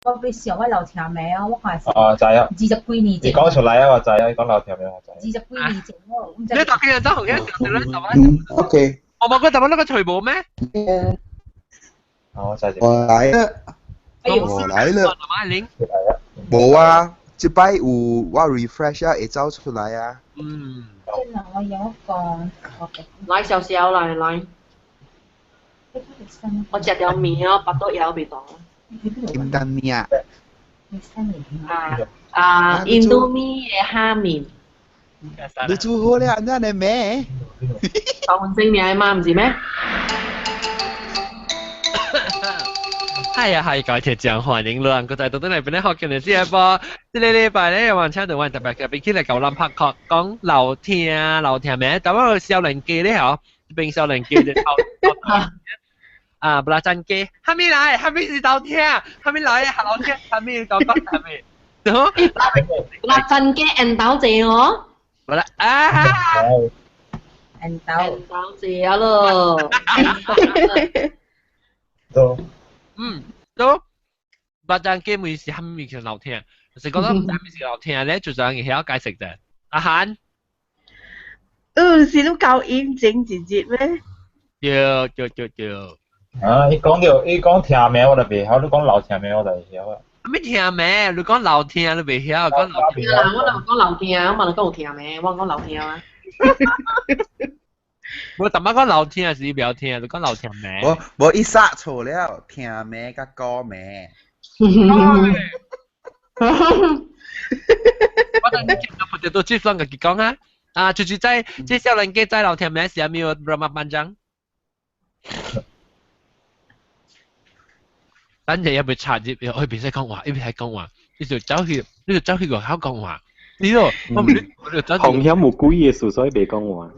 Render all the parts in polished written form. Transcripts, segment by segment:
我俾上我留聽名啊，我看是哦，知啊。 20幾年前。你講出來啊，我知啊，你講老聽名我知。 20幾年前我唔知。你大家人真紅嘅，上條咧嗯，OK。我冇講，但我那個隨冇咩？哦，我知。我來了，我來了。冇啊，這擺有我 refresh 啊，會走出來啊。嗯。我有講。來小小來來。我食條麵哦，腹肚枵袂動。金丹麵啊。啊啊，印度麵的蝦麵。你煮好了，按怎的名？頭份正名嘛，毋是咩？係啊係，各位聽眾歡迎兩個在到底嚟邊咧學嘅呢？只波，這個禮拜咧，我請到我特別嘅賓起嚟舊林拍確講樓聽樓聽咩？但我少年機咧嗬，邊少年機就頭啊，布拉贊機，哈咪來，哈咪是樓聽，哈咪來，哈樓聽，哈咪講講哈咪，布拉贊機緣投坐哦，布拉啊，緣投緣投坐啊咯。都。嗯，都白單機每是蝦米是樓聽，就是講到唔知咩是樓聽咧，就就會曉解釋啫。阿韓，嗯，是都夠驗證一節咩？對對對對。啊！伊講到伊講聽名我就袂曉，你講老聽名我就會曉啊。咩聽名？你講老聽你袂曉，講老聽。啦，我若講老聽，我嘛講有聽名，我講老聽啊。我淡仔講老聽是袂曉聽，你講老聽名。我我一殺錯了，聽名佮歌名。我等你見到不得都接雙個結講啊！啊，就是在這少年家在老聽名是啥物？Berapa panjang？等陣一被插入，我別使講話，一邊係講話，你就走去，你就走去外口講話。你咯，我唔我就走。紅險無鬼嘅事，所以袂講話。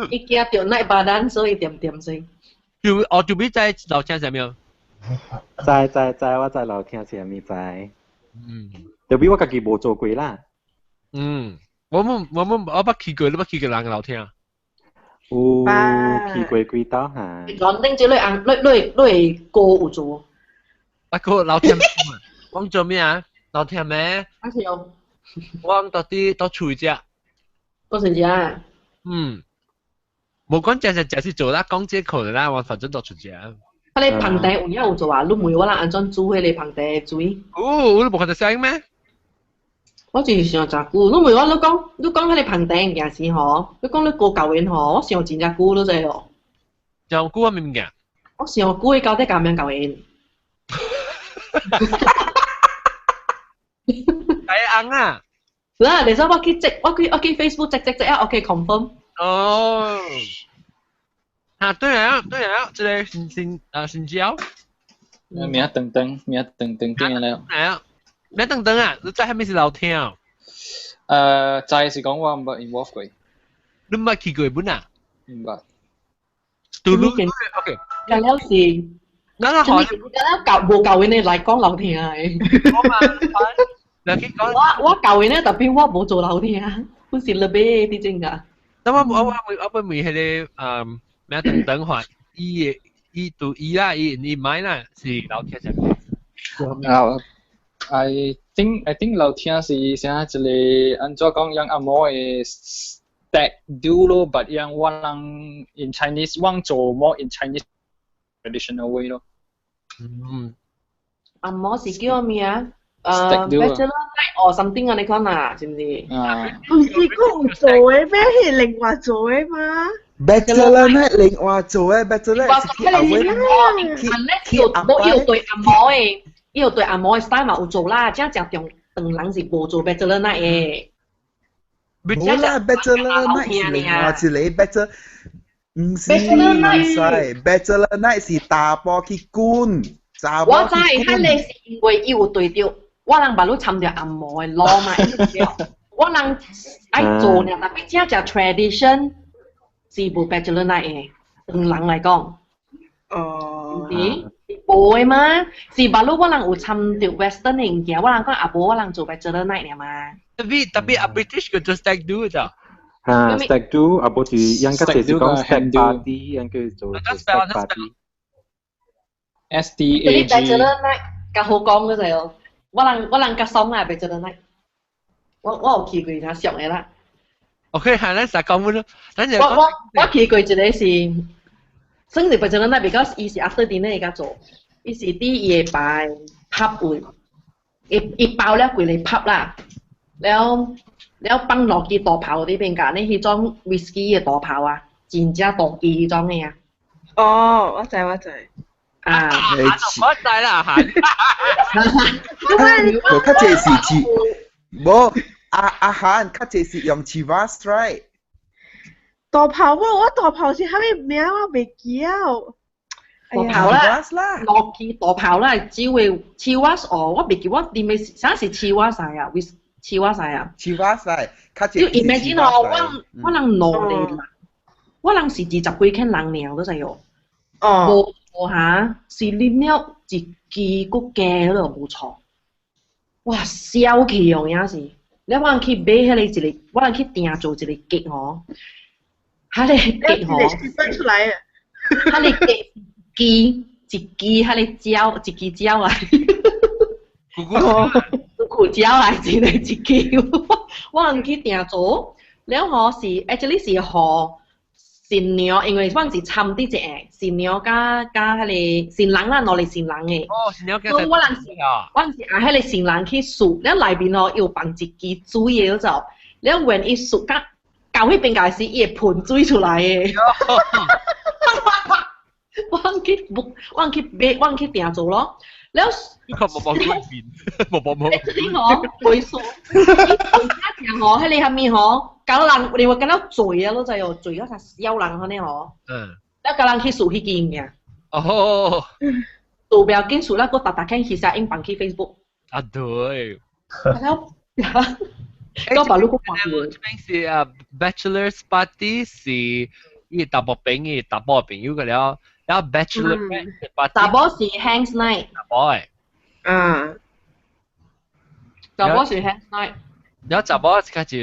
伊驚著奶巴蛋，所以點點先。就哦，就比在樓聽啥物？知知知，我知樓聽啥物知。嗯。就比我家己無做過啦。嗯，我們我們我捌去過，你捌去過人樓聽？有去過幾道嚇？講頂這類紅，類類類歌有做。啊個樓聽，講做咩啊？樓聽咩？啊是哦。我到底到厝食。多成只。嗯，無講食食食是做啦，講這可能啦，我反正都出食。啊，你捧茶有影有做啊？你問我人按怎煮彼个捧茶水？哦，我都無看到聲咩？我就是想誠久，你問我你講你講彼个捧茶物件時吼，你講你高教員吼，我想真正久你知哦。上久啊物件？我想久伊到底教咩教員？大紅啊！嗱，你知我去 check，我去我去 Facebook check check check 啊，OK confirm。哦。啊，對啊，對啊，這個新新啊新椒。名等等，名等等點了。係啊，名等等啊，你知係咩是老聽？知是講我毋捌 involve 過。你毋捌去過本啊？毋捌。杜魯 OK。咁了是，那那好。咁了教無教𪜶的來講老聽的。我嘛。我我舊年咧，特別我無做老聽，本是特別啲真噶。咁我我我我我問彼個嗯咩等等話，伊的伊對伊啦，伊伊買啦是老聽啥物？啊，I think 老聽是啥一個按怎講，樣阿嬷的 stag do 咯，but 樣我人 in Chinese 我做 more in Chinese traditional way 咯。嗯。阿嬷是叫咩啊？Bachelor night or something 啊？你講啊，是唔是？唔是講做的咩？係另外做的嘛？Bachelor night 另外做的，Bachelor 是去阿妹，去阿妹，伊有對阿嬷的，伊有對阿嬷的 style 嘛有做啦，這正中長人是無做 Bachelor night 的。無啦，Bachelor night 是另外一個 Bachelor，唔是唔使，Bachelor night 是查埔去滾。我知，彼个是因為伊有對著，我人捌你參著紅毛的路嘛，我人愛做爾，特別正正 tradition 是無 bachelor night 的，長人來講。哦。是無的嘛？是捌你我人有參著 western 的物件，我人講啊無，我人做 bachelor night 爾嘛。特別特別啊 British 個做 stag do 咋？啊，stag do 啊，無是應該就是講 stag party，應該做 stag party。S T A 你 G。 Bachelor night 較好講嗰陣哦，我人較爽啦，bachelor night。我有去過，聽熟的啦。 OK，係咱實講咯，咱就我去過一個是，算是 bachelor night，because 伊是 after dinner 伊較做，伊是佇伊的爸 pub 位，伊包了規个 pub 啦，了了放落支大炮佇邊架，你彼種 whisky 的大炮啊，真正大支彼種的啊。哦，我知我知。啊，我知啦，係。無較濟是切，無阿阿韓較濟是用 Chivas right？大炮我我大炮是啥物名我袂記啊。大炮啦，落去大炮啦，只會 Chivas 哦，我袂記我啉的啥是 Chivas 啊，為 Chivas 啊。 Chivas 較濟。你 imagine 哦，我人兩個人，我人是20幾個人爾，都知哦。哦。無哈，是啉了一支閣加了無錯。哇，燒氣哦，也是。你我人去買彼個一個，我人去訂做一個 cake 吼，彼個 cake 吼，分出來啊！彼個 cake 支一支，彼個蕉一支蕉啊，咕咕蕉來一個一支，我人去訂做，了吼是 actually 是予新娘，因為我是參佇一個新娘佮佮彼個新人啦，兩個新人的。哦，新娘我人是愛彼個新人去數，了內面吼又放一支水的就，了when 伊數到到彼邊界時，伊會噴水出來的。我人去 book，我人去買，我人去訂做咯。了，佢無無改變，無無無。你吼會數，伊會聽吼，彼個蝦米吼，搞人你會感覺醉啊，你知哦，醉啊，啥小人按呢吼。了，共人去數彼支物件。哦。數不要緊，數了閣逐逐間其實應放去 Facebook。啊對。了，我把你閣看這邊是啊，Bachelor's Party 是伊查某朋友查某朋友個了，然後 Bachelor Party 查某是 Hands Night。查某的。查某是 Hands Night。然後查某是較就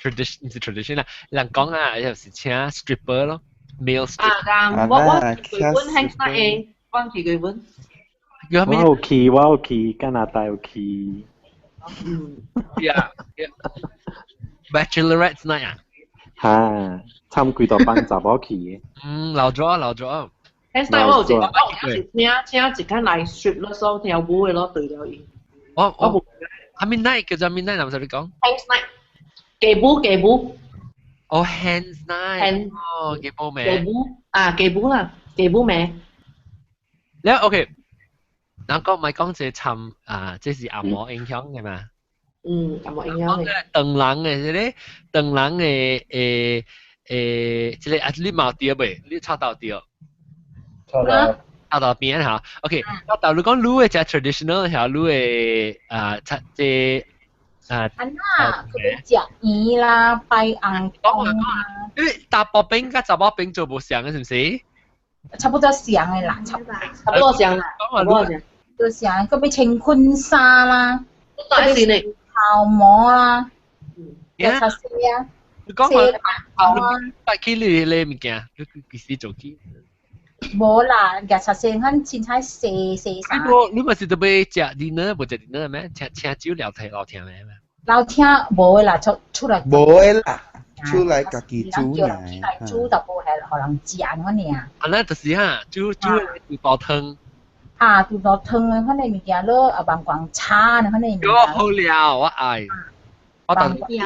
tradition 是 tradition 啦，人講啊，就是請 stripper 咯，male stripper。啊，我去過本 Hands Night 的，我去過本。我有去，我有去加拿大有去。Yeah，Bachelorette Night 啊。哈，參幾多班查某去的。嗯，老咗老咗。 Hands Night 我有一個，我有是請請一間來 strip 咯，所跳舞的咯，對了伊。我我係咪 night 叫做咩 night？唔使你講。 Hands Night，街舞街舞。哦，Hands Night。哦，街舞名。街舞啊，街舞啦，街舞名。你 OK？人講咪講這尋啊，這是紅毛影響嘅嘛？嗯，紅毛影響嘅。唐人嘅這個，唐人嘅誒誒，這個啊，你冇對未？你插到對？插到。插到邊嚇？OK，插到你講你嘅只 traditional 嚇，你嘅啊，插這啊。啊那，佢食魚啦，拜紅公啦。因為查埔朋佮查某朋做無相嘅，是毋是？差不多相的啦，差差不多相啦，差不多相。都相，閣欲穿婚紗啦，閣是呢，頭毛啦，又擦洗啊，你講話啊，你去你你物件，你幾時做去？無啦，日擦洗，咱凊彩洗洗衫。你無，你嘛是特別食 dinner，無食 dinner 咩？請請酒聊天聊天咩？聊天無的啦，出出來。無的啦，出來家己煮叫人起來煮，就無係予人食按呢爾。啊，那就是哈，煮煮煮煲湯。啊，煮煲湯的，反正物件咯，啊，萬光炒呢，反正物件。好料，我愛。我當炒蘿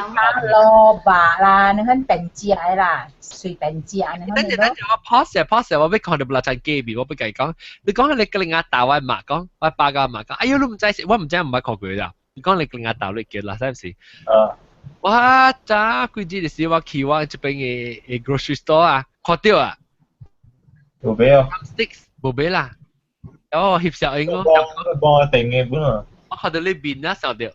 蔔啦，你看便食的啦，隨便食呢。等陣等陣，我 pause 下 pause 下，我欲看著無來隔壁，我欲共伊講。你講你個另外豆我媽講，我爸佮媽講，哎喲，你毋知是，我毋知毋捌看過啦。你講你另外豆你叫啦，是毋是？啊。我早幾日時我去我這邊的的 grocery store 啊，看著啊。無買哦。 Sticks 無買啦。然後我翕相影咯。幫我訂的本啊。我看著你面啊，想著。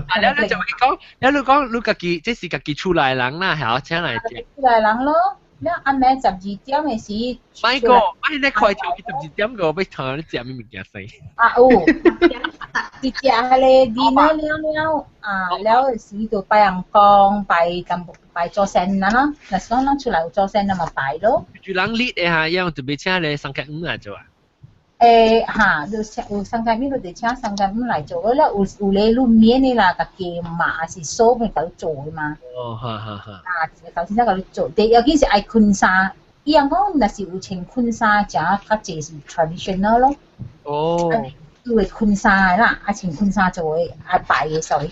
啊，了你就會講，了你講你家己，這是家己厝內人啦，係請來食。厝內人咯。了暗暝12點的時，咪個，咪你開條去12點個，欲睇你食咩物件先？啊有，直食彼个 dinner 了了啊，了時就拜人公，拜淡薄拜祖先啦咯，若是講咱厝內有祖先，那麼拜咯。就人立的哈，樣準備請咧三個五來做啊。誒哈，就請有三個米，就請三個五來做咯。了有有咧，你免的啦，家己嘛還是手咪共你做的嘛。哦，哈哈哈。啊，頭先才共你做，第要緊是愛裙衫，伊人講若是有穿裙衫，誠較濟是 traditional 咯。哦。有會裙衫的啦，愛穿裙衫做的，愛拜的所以。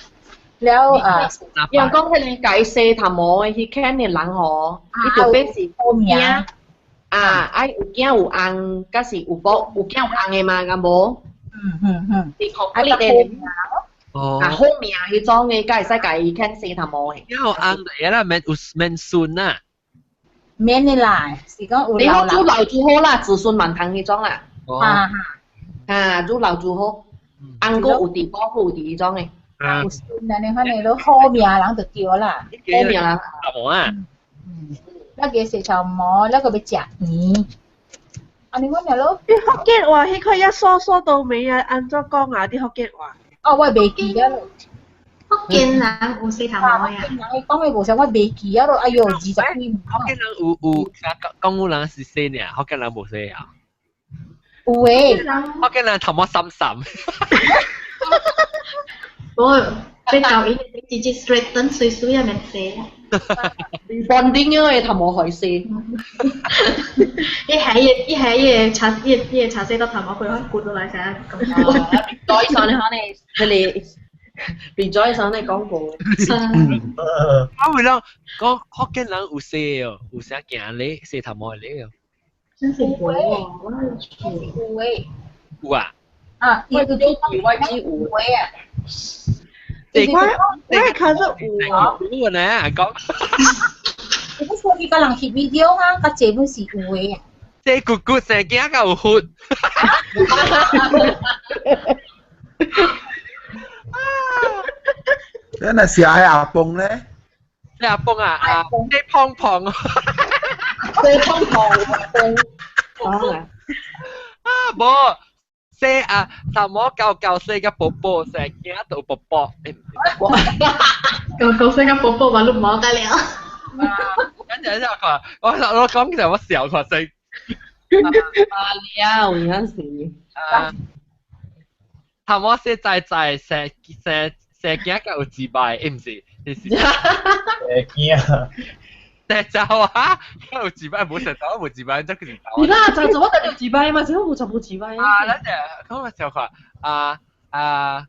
了啊，人講彼个共洗頭毛的，彼款的人吼，伊就變是好名。啊，愛有囝有翁，敢是有某有囝有翁的嘛，敢無？嗯嗯嗯。是 complete 的。哦。啊，好命彼種的，才會使共伊牽洗頭毛的。有翁的啦，免有免孫啊。免的啦，是講有你好，老愈老愈好啦，子孫滿堂彼種啦。哦。啊啊，愈老愈好，翁閣有佇，某閣有佇彼種的。有孫按呢款的咯，好命人就對啦。好命人。頭毛啊。嗯。那個洗頭毛，那個欲食魚，按呢款爾咯。佇福建話，彼個一梳梳到尾啊，按怎講啊？佇福建話。哦，我袂記啊咯。福建人有洗頭毛啊？福建人伊講的無啥，我袂記啊咯。哎喲，20幾年。福建人有有講有人是洗爾，福建人無洗啊。有誒。福建人頭毛深深。無，你舊伊直接 straighten 水水啊，免洗啦。 Rebonding 的頭毛可洗。伊係伊個擦伊伊個擦洗到頭毛佢可以割落來成。 Rejoice 上你可能佢哋 Rejoice 上你講過。我會講講福建人有洗哦，有啥行咧洗頭毛咧哦。真是有哦，我有誒。有啊。啊，伊有我只有有啊。我我看是有啊。有呢，講。你不說你個人翕 video 啊，較濟本是有的。這骨骨成囝夠有血。你若是愛阿公咧？你阿公啊啊，你胖胖。你胖胖阿公。啊，無。洗啊，頭毛厚厚洗個薄薄，成囝都薄薄。厚厚洗個薄薄，嘛你毛得了。跟住之後佢話：我我講其實我笑佢話啊了，有陣時。啊，頭毛洗在在成成成囝夠有自敗，毋是？是。成囝。成走啊！有自敗，無成走，無自敗，這個是走。你啦，就做我等有自敗嘛，這無就無自敗。啊，咱就講個笑話，啊啊。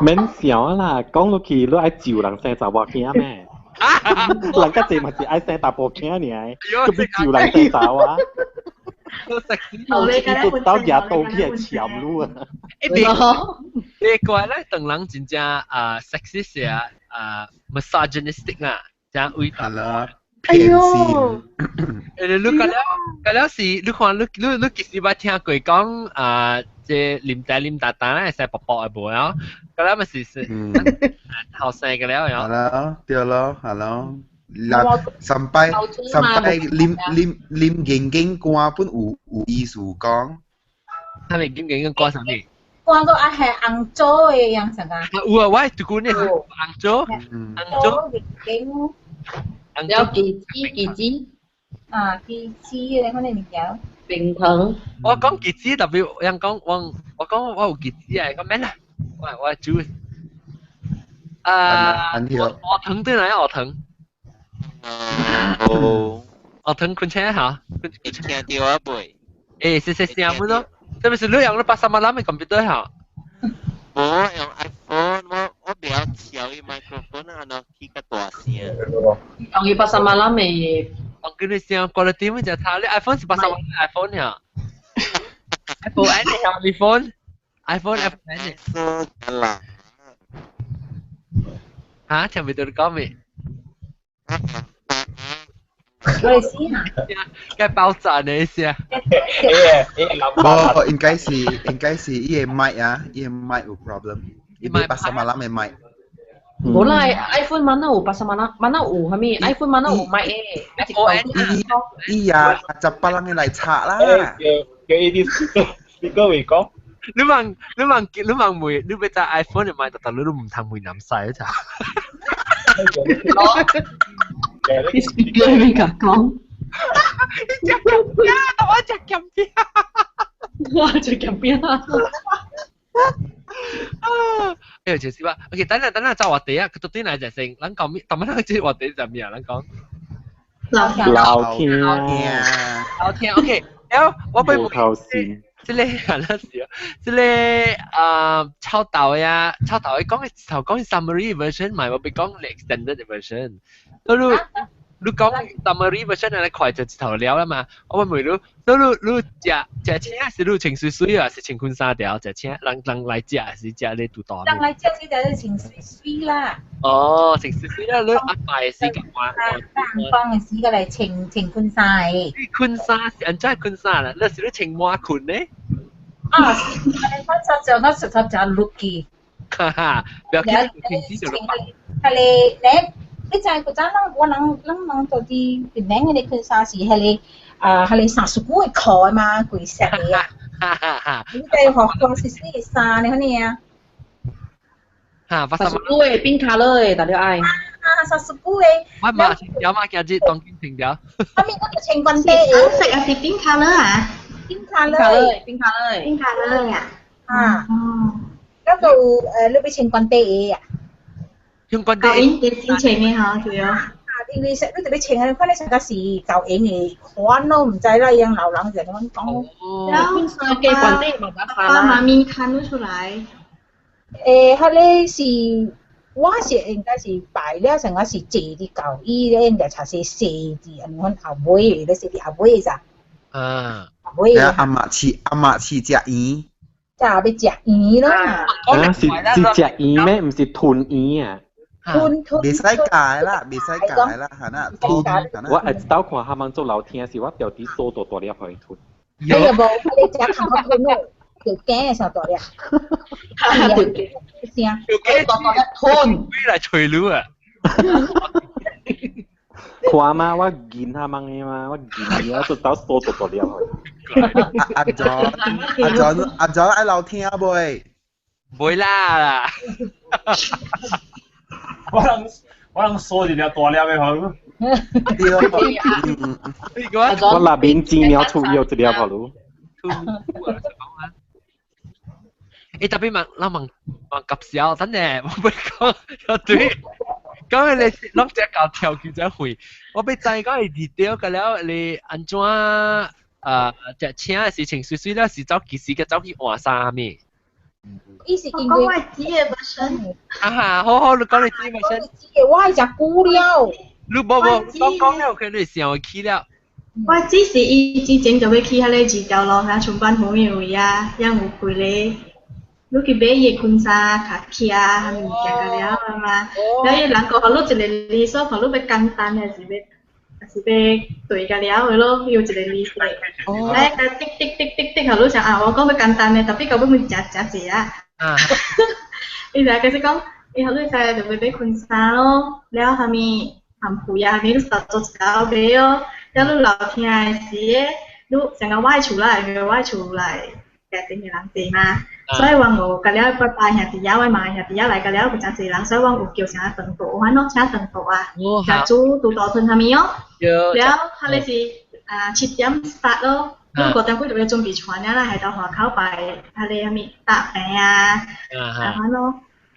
免笑啦，講落去你愛就人生查某囝咩？人較濟嘛是愛生查甫囝爾，閣欲就人生查某。伊就走舉刀起來鉗你啊！欸，別怪咧，唐人真正啊 sexist 啊啊 misogynistic 啦，真偉大。啦，哎喲！欸，你覺了覺了是，你看你你你幾時捌聽過講啊？這啉茶啉大大咧，會使薄薄的無啊？覺了咪是是後生個了係啦，對咯，係咯。啦，上擺上擺啉啉啉眼鏡歌本有有意思講。啥物眼鏡歌啥物？歌個愛係紅棗的樣子啊。有啊，我拄久呢紅棗，紅棗眼鏡。了杞子杞子。啊，杞子的款的物件。冰糖。我講杞子特別，人講我我講我有杞子啊，講免啦，我我煮。啊，我糖對來學糖。哦，學糖困車嚇。聽到啊未？欸，是是聲本咯，特別是你用了八三萬的 computer 嚇。無，我用 iPhone，我我袂曉調伊 microphone 按怎起較大聲。用伊八三萬的。我叫你聲 quality 咪就差，你 iPhone 是八三萬 iPhone 呀。Apple N 呀，iPhone，iPhone Apple N。啦。嚇，聽唔到你講咩？我嚟試下。該爆炸呢聲。無，應該是應該是伊个麥啊，伊个麥有 problem，伊八三萬的麥。無啦，iPhone 嘛那有八十萬啦，嘛那有啥物？iPhone 嘛那有買的。伊也就別人嘅來拆啦。叫叫伊啲 speaker 為講。你問你問你問妹，你欲揸 iPhone 你買特特你都唔通梅南西咋？你 speaker 咩講？你食鹹餅，我食鹹餅。我食鹹餅。啊！哎，就是話，OK，等下等下，就話題啊，佢到底嚟就先，咱講咩？但係咱這話題就咩啊？咱講老聽，老聽，老聽，OK。然後我被無頭線。這個係啦是啊，這個啊臭豆呀，臭豆伊講頭講 summary version，唔係我被講 extended version。都你你講 summary version 嚟快就一頭了啦嘛。我問你，都你你食食青是你穿水水啊，是穿婚紗條？食青人人來食是食你肚大？人來食是食穿水水啦。哦，穿水水啦，你安排是咁話。人講的是個來穿穿婚紗的。婚紗是按怎婚紗啦？你是你穿抹裙呢？啊，我就我實在就落去。哈哈，不要緊，平時就落。係你你你知古早咱我人咱人做啲檳城的婚紗是彼个啊，彼个三十九的褲嘛，規色的啊。哈哈哈！你知學光是水的衫呢，彼啊。哈，三十九的變卡樂的，大家愛。啊，三十九的。我嘛條嘛今日當今停掉。後面我就穿關底的。色還是變卡樂啊？變卡樂。變卡樂。變卡樂啊。啊。那個你欲穿關底的啊？穿關底。舊年之前的吼，對哦。啊，因為你特別穿啊，看你穿個是舊型的款咯，毋知啦，樣老人就咁講。哦。然後關底嘛，爸媽咪看得出來。欸，彼个是，我是應該是擺了，成個是坐佇舊椅咧，應該才是坐佇按款後尾，咧坐佇後尾咋。啊。後尾。阿嫲飼阿嫲飼食魚。食欲食魚啦。啊，是是食魚咩？毋是吞魚啊。吞吞。袂使改啦，袂使改啦，係啦，吞。我下一道看他們做老聽時，我調啲數大大粒予伊吞。哎呀，無，你食空個吞咯。條頸上大粒，條頸聲，條頸大大粒吞，咩來吹擼啊？看嘛，我見他們的嘛，我見伊啊，就倒數大大粒予伊。阿阿 John，阿 John，阿 John 愛老聽未？袂啦。我人我人數一粒大粒的好。對。我那邊幾秒出有一粒好嚕。欸，特別問，咱問問急笑，等下我欲講，對，講你攏只狗跳起只會，我欲知講伊佇對個了，你按怎啊？食請的事情，水水了是走幾時個走去換衫咩？伊是因為我知的 version。啊哈，好好，你講你知 version。知的，我愛食久了。你無無，講講了，可能想起了。我只是伊之前就欲去彼個二條路遐上班好的位啊，遐有幾个，你去買伊的婚紗較起啊，啥物物件甲了啊嘛。了伊人講，予你一个理數，予你欲簡單還是欲還是欲對甲了的咯，伊有一個理數。來甲滴滴滴滴滴，予你想啊，我講欲簡單的，特別到尾食誠濟啊。伊就開始講，伊予你使就欲買婚紗咯，了啥物含被啊，啥物你實做一兜買咯。了你老聽的時，你成個我的厝內，因為我的厝內家庭的人濟嘛，所以我有甲了拜拜兄弟仔，我媽兄弟仔來甲了有誠濟人，所以我有叫啥長桌款咯，請長桌啊，食煮豬肚湯啥物哦。了，彼个是啊7點 start 咯，你5點幾就欲準備傳了啦，喺到外口擺彼个啥物搭餅啊，啊款咯，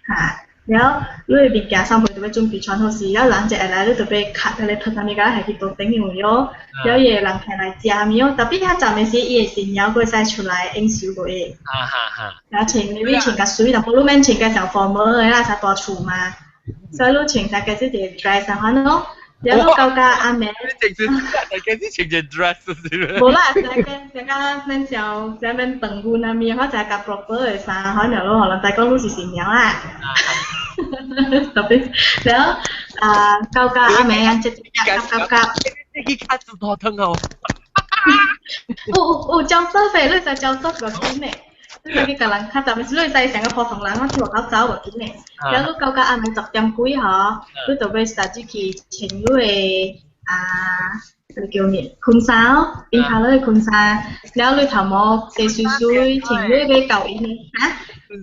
哈。了，你的物件三回就欲準備穿好勢，了人一下來，你就欲較彼个湯啥物甲下去桌頂的位哦，了伊會人客來食啥物哦，特別遐站的時，伊的新娘閣會使出來應酬過的。啊哈哈。了穿你穿較媠，淡薄你免穿較上 formal 的啦，啥大厝嘛，所以你穿啥個這個 dress 啥款咯。了你到甲暗暝。大家是穿件 dress 是無啦，大家大家免像啥免長裙啊物，我就較 proper 的衫，可能你予人知講你是新娘啦。特別了啊，到甲暗暝啊，一一夾夾夾。你去較煮頭湯哦。有有有焦灼費，你使焦灼個緊的。你去共人較早時，你會使成個普通人，我去外口走無緊的。了你到到暗暝10點幾吼，你就欲 start 去穿你的啊，這個叫咩？婚紗哦，pink colour 的婚紗。了你頭毛洗水水，穿你欲交𪜶的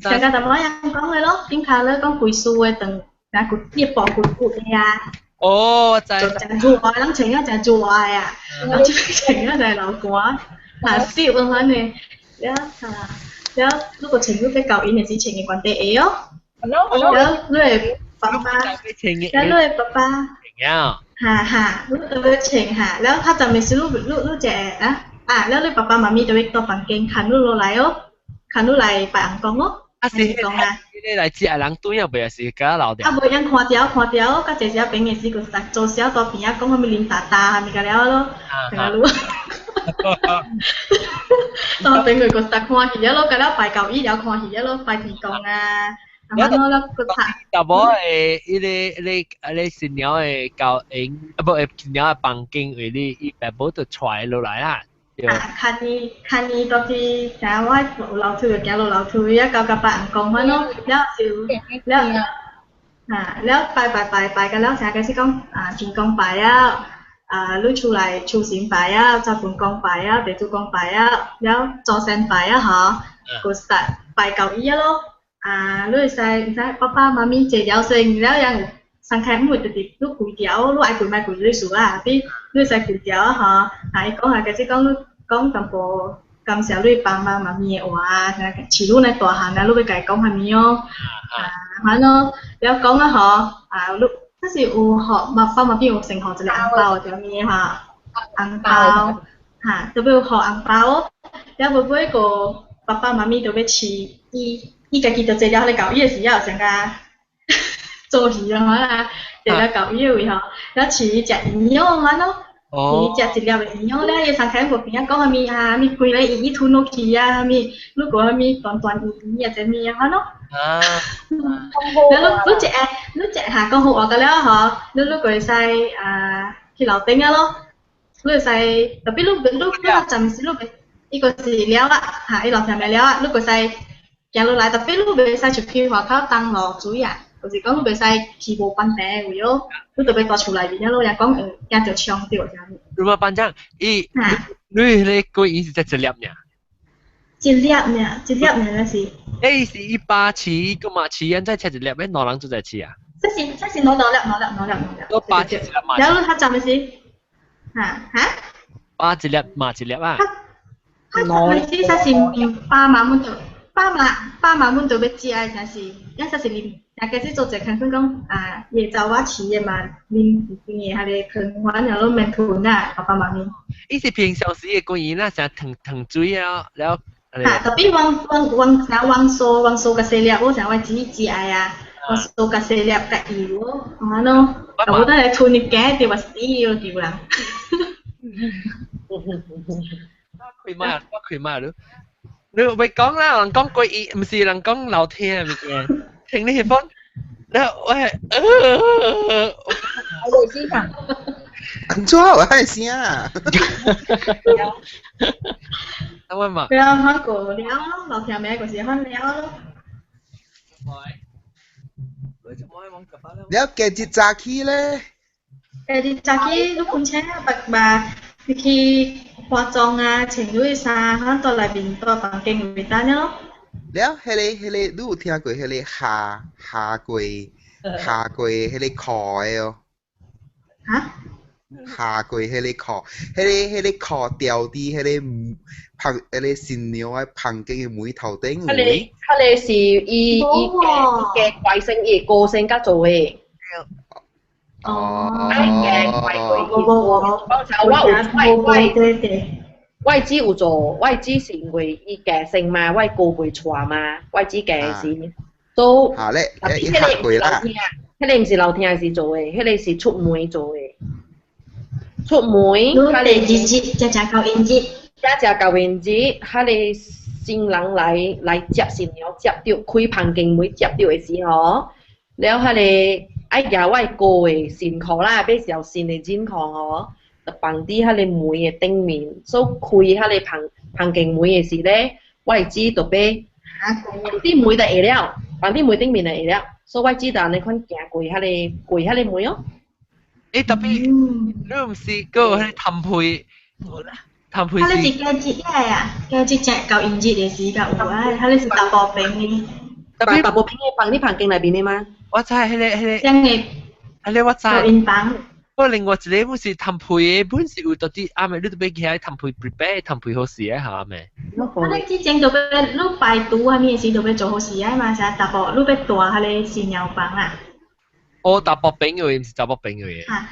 嚇。上個淡薄仔人講的咯，pink colour 講規束的長，啊骨一薄骨骨的啊。哦，我知。就誠熱的，人穿啊誠熱的啊，然後這邊穿啊誠流汗，啊濕咁款的，了啊，了如果穿你欲交𪜶的時穿的懸底鞋哦，了你的爸爸，了你的爸爸，哈哈，你都欲穿哈，了較早的時你你你一個啊啊，了你爸爸媽咪就會到房間牽你落來哦，牽你來拜尪公哦。啊是，講啊，你來接人對啊，袂是佮留啊，無樣看著看著，較濟時朋友時就做小到邊仔講啥物啉大大，啥物個了咯，成個你。到邊個個實看戲啊咯，佮了拜舊伊了看戲啊咯，拜天公啊，啊咯了個拍。查某的伊個伊個伊個新娘的交應，啊無新娘的房間為你伊爸母就帶落來啦。啊，牽伊牽伊倒去，成我有樓梯就行落樓梯，啊到佮拜尪公款咯，了就了啊了拜拜拜拜，佮了成開始講啊天公拜啊，啊你厝內厝神拜啊，灶君公拜啊，地主公拜啊，了祖先拜啊吼，閣 start 拜到伊啊咯，啊你會使毋知爸爸媽咪坐了先，了樣有鬆開毋會直直你規條，你愛跪莫跪你事啊，比你會使規條啊吼，啊伊講啊開始講你。講淡薄感謝你爸爸媽咪的話啊，飼你來大漢啊，你欲共伊講啥物哦？啊，反正了講啊吼，啊，你這是有予爸爸媽咪有先予一個紅包啥物哈？紅包哈，都欲予紅包哦。了尾尾個爸爸媽咪都欲飼伊，伊家己就坐了咧交伊的時猶上甲做戲啊啦，坐了交伊的位吼，了飼伊食營養安咯。伊食一粒的營養了，伊送開無邊仔講啥物啊？啥物規个圓圓吞落去啊？啥物？你講啥物斷斷圓圓啊？啥物啊？款咯。啊！了你你一下，你一下講好話個了吼，你你就會使啊去樓頂啊咯，你會使特別你你你暫時你袂，伊個是了啊，哈，伊樓上袂了啊，你會使行落來，特別你袂使出去外口東落水啊。就是講你袂使去無班地位咯，你就欲蹛厝內面咯，也講會驚著槍著啥物。如果班長，伊你你個伊是才一粒爾？一粒爾，一粒爾那是。欸，是伊爸飼，個嘛飼，按怎切一粒，欲兩人做在飼啊？這是這是兩兩粒兩粒兩粒兩粒。我爸飼一粒嘛。然後較早的時，哈哈？爸一粒嘛一粒啊。較早的時，才是爸媽阮就爸媽爸媽阮就欲食的，才是，咱才是啉。啊，開始做一個工算講啊，伊會查某飼的嘛，啉一邊的彼個湯，反正攏免吞啊，爸爸媽咪。伊是平常時的關於那啥糖糖水啊，了。啊，特別阮阮阮啥阮酥阮酥較細粒，我啥我煮煮愛啊，阮酥較細粒較油哦，按呢，啊無等下吞入驚著嘛死了救人。開麥，我開麥你，你袂講啦，人講過伊，毋是人講老聽的物件。聽你彼款，了我係，我先生。按怎有彼聲啊？啊我嘛。對啊，反過了咯，老聽名就是反了咯。了今日早起咧？今日早起你睏醒啊，白白你去化妝啊，穿你的衫，反蹛內面蹛房間位等了咯。了，彼个彼个，你有聽過彼个下下過下過彼个褲的哦？哈？下過彼个褲，彼个彼个褲吊佇彼个旁，彼个新娘的房間的門頭頂位。彼个是伊伊嘅貴姓，伊個性格做的。哦。愛嘅貴貴，我有我我我只有做，我只是因為伊個性嘛，我哥袂娶嘛，我只個是都。嚇咧，伊下過啦。彼個毋是老聽時做的，彼個是出門做的。出門。你第二節才食交音節。才食交音節，彼個新人來來接新娘，接著開房間門接著的時候，了彼個愛舉我哥的新褲啦，欲小新的進褲吼。就放佇彼个門的頂面，所以開彼个房房間門的時咧，我的姊就欲啲門就會了，房頂門頂面就會了，所以我知道你款行過遐個過遐個門哦。欸，特別你毋是閣有彼個談配？無啦。談配彼個是佳節啊，佳節正到陰日的時才有啊，彼個是查埔邊的。特別查埔邊的房，你房間內面的嗎？我知彼個彼個。像個。彼個我知。因房。我另外一個本是談配的，本是有到底阿妹，你都欲起來談配 prepare 談配好勢的哈阿妹。啊，你之前就欲你排除啥物的時就欲做好勢啊嘛，啥查埔你欲帶彼個新娘房啊。哦，查埔朋友，毋是查某朋友的。啊，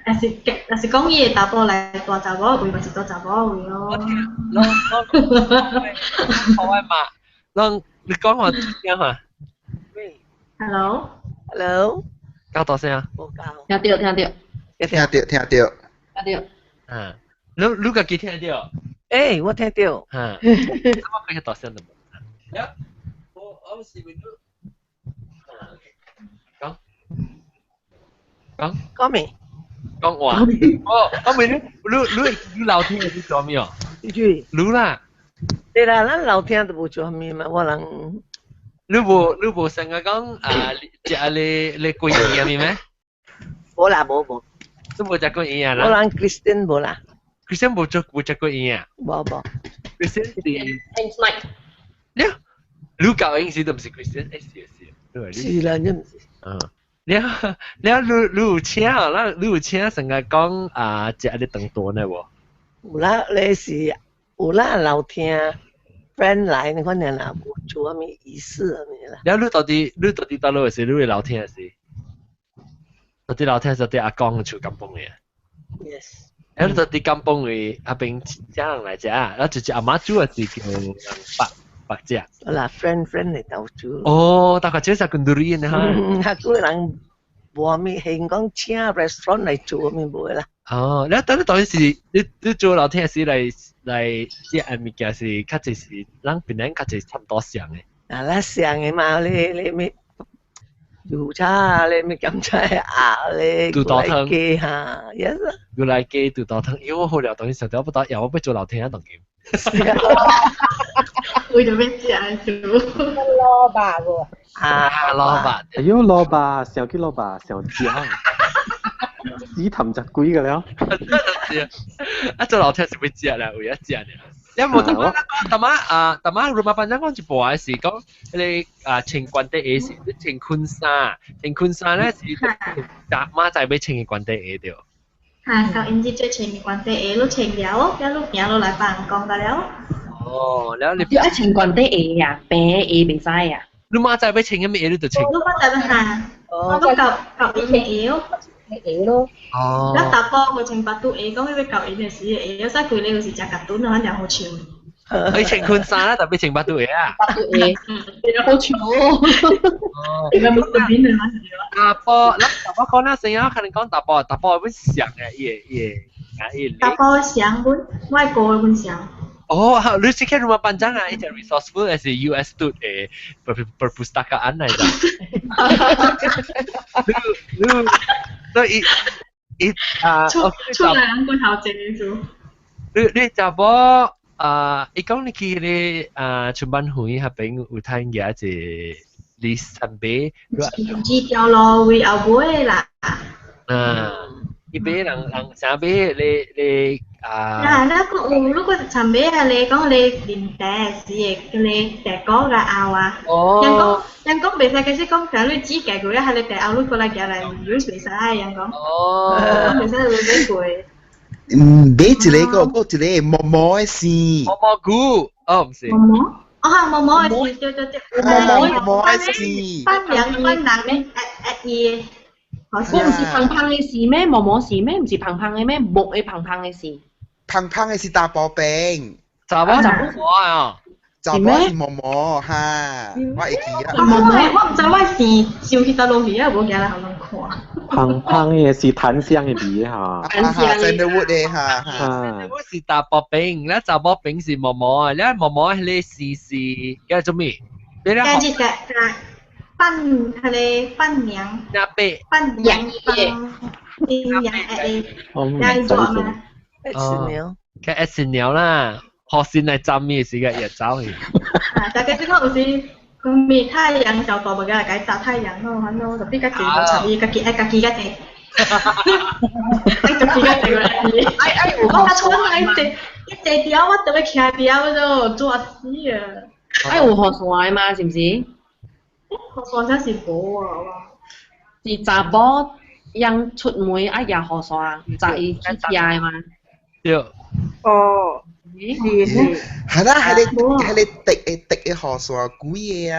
若是講伊會查埔來帶查某位，嘛是帶查某位咯。我聽，攏攏我嘛，攏你講話聽下。 Hello。 Hello。夠大聲啊？無夠。聽著聽著。聽著聽著。聽著。嗯，你家己聽著？欸，我聽著。嗯。我比較大聲就無。我是問你。講。講。講咩？講話。哦，我問你，你老廳是做咩哦？你啦。對啦，咱老廳都無做啥物嘛，我人。你無成日講啊，食你桂圓啊咩？無啦，無無。都無食桂圓啊啦。我人 Christian 無啦。 Christian 無做無食桂圓啊？無無。 Christian 是。 Night。你，你教應時都毋是 Christian，欸是是。是啦，你毋是。嗯。了了，你有請啊？咱你有請成日講啊，食你頓頓的無？有啦，你是有啦，老廳 friend 來，你可能也無做啥物儀式啥物啦。了，你到底佗落是你會老廳是？到底老廳是佇阿公厝甘榜的。 Yes。了，你到底甘榜位彼邊請人來食，了就是阿媽煮的是叫人白白食。好啦，friend 來鬥煮。哦，大概這是 kenduri 呢哈。嗯，較久人無啥物，興講請 restaurant 來做啥物無啦。哦，了等你當時你做老廳時來食的物件是較濟是咱檳城較濟差不多像的。啊，咱像的嘛，你咩油茶，你咩甘菜鴨咧，肚肚湯哈，yes。牛奶雞肚肚湯，因為我好了當時想到不到，要我欲做老廳啊當今。為著欲食就。蘿蔔無？啊，蘿蔔。哎喲，蘿蔔，想起蘿蔔，想食。死氹就鬼個了。是啊，做老廳是欲食啦，為咗食呢。你無淡仔淡仔啊，淡仔 rumah panjang 講一半是講彼個啊穿關底鞋是你穿裙衫，穿裙衫咧是媽仔欲穿的關底鞋對。哈，到因這做穿的關底鞋，你穿了，了你行落來別人講得了。哦，了你。要愛穿關底鞋呀，白鞋袂使呀。你媽仔欲穿啥物鞋你就穿。你媽仔欲哈，我講舊因的鞋哦。鞋咯。哦。咱查埔無穿腹肚鞋，講彼欲舊因的時鞋，使規个就是食夾頓，反正好穿。你穿裙衫啦，特別穿腹肚鞋啊。腹肚鞋，好穿哦。哦。你冇隨便的嘛？查埔，咱查埔講那聲音，可能講查埔，查埔本上的，伊個伊個啊伊個。查埔上本，外國的本上。哦，你是看 rumah panjang 啊？伊隻 resourceful 還是 US 嘟的 perpustakaan 來的？你你所以伊啊，出出來人骨頭濟數。你查某啊？伊講你去彼個啊，春班會彼邊有睇見一個 list 上邊。二條路位後尾啦。啊，伊買人啥買你啊？啊，那個有，如果尋買啊，你講你啉茶時會叫你茶果甲後啊。哦。人講袂使，其實講假如煮家過，啊，彼個茶後你過來行來，你袂使，人講。哦。袂使你買過。嗯，買一個個，閣一個毛毛的線。毛毛菇，哦，毋是。毛毛？哦，毛毛的線，對對對。毛毛的線。半涼半涼的，伊。我毋是胖胖的是咩？毛毛是咩？毋是胖胖的咩？木的胖胖的是。胖胖的是查埔餅。查某查某啊！查某是毛毛哈，我會記啊。毛毛，我毋知我是想去佗落去啊，無行來予人看。胖胖的是檀香的味哈。檀香的的哈。我是查埔餅，咱查某餅是毛毛啊，咱毛毛彼個是叫做咩？你咧？今日個伴彼個伴娘。伴娘幫新娘的，我來做嘛？新娘。叫新娘啦。學先嚟浸嘅時間日走去。啊，大概是講有時講咩太陽小寶寶嘅來打太陽咯，反正特別較濟無插伊，家己愛家己較濟。愛家己較濟個來。哎哎，我較蠢啊！一坐條我特別徛條就抓死啊！哎，有雨傘嘛？是毋是？雨傘真是無啊！是查某人出門愛舉雨傘，載伊去徛的嘛？對。哦，是是。係啦，係你滴嘅滴嘅雨傘幾個啊？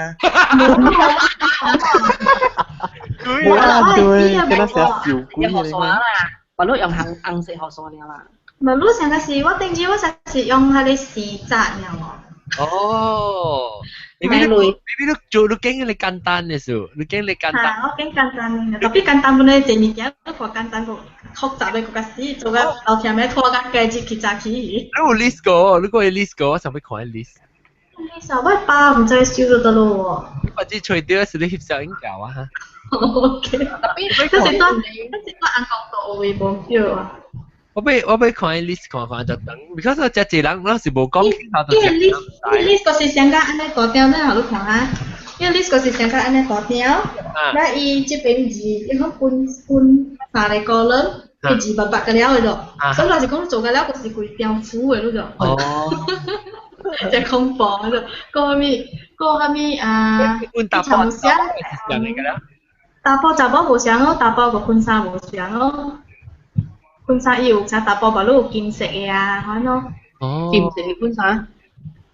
冇啦，對，跟他寫小鬼雨傘啦，不如用紅紅色雨傘了啦。無，你上個是我頂次我上是用彼個絲紮爾喎。哦，你邊你邊都做你經你簡單嘅事，你經你簡單。嚇，我經簡單嘅，特別簡單本來這物件，你看簡單個複雜的閣較死，做甲後天要拖甲加入去早起。你有 list 過？你個 list 過？我想欲看 list。 list 我爸毋知收到佗落喎。我只揣著是你翕相影教啊哈。 OK。特別，這是當按公道位無對啊。我欲看 list 看看就等，because 我遮濟人，我是無講清楚就伊個 list，伊個 list 就是上甲按呢大張，咱予你看下。伊個 list 就是上甲按呢大張，那伊這邊字，伊講分分三個 column，伊字白白個了的咯。所以若是講做個了，就是規張符的，你就。哦。真恐怖的，講啥物？講啥物啊？查某是上個了。查埔查某無相咯，查埔個婚紗無相咯。婚紗伊有啥查埔，嘛你有金色的啊，款咯。哦。金色的婚紗。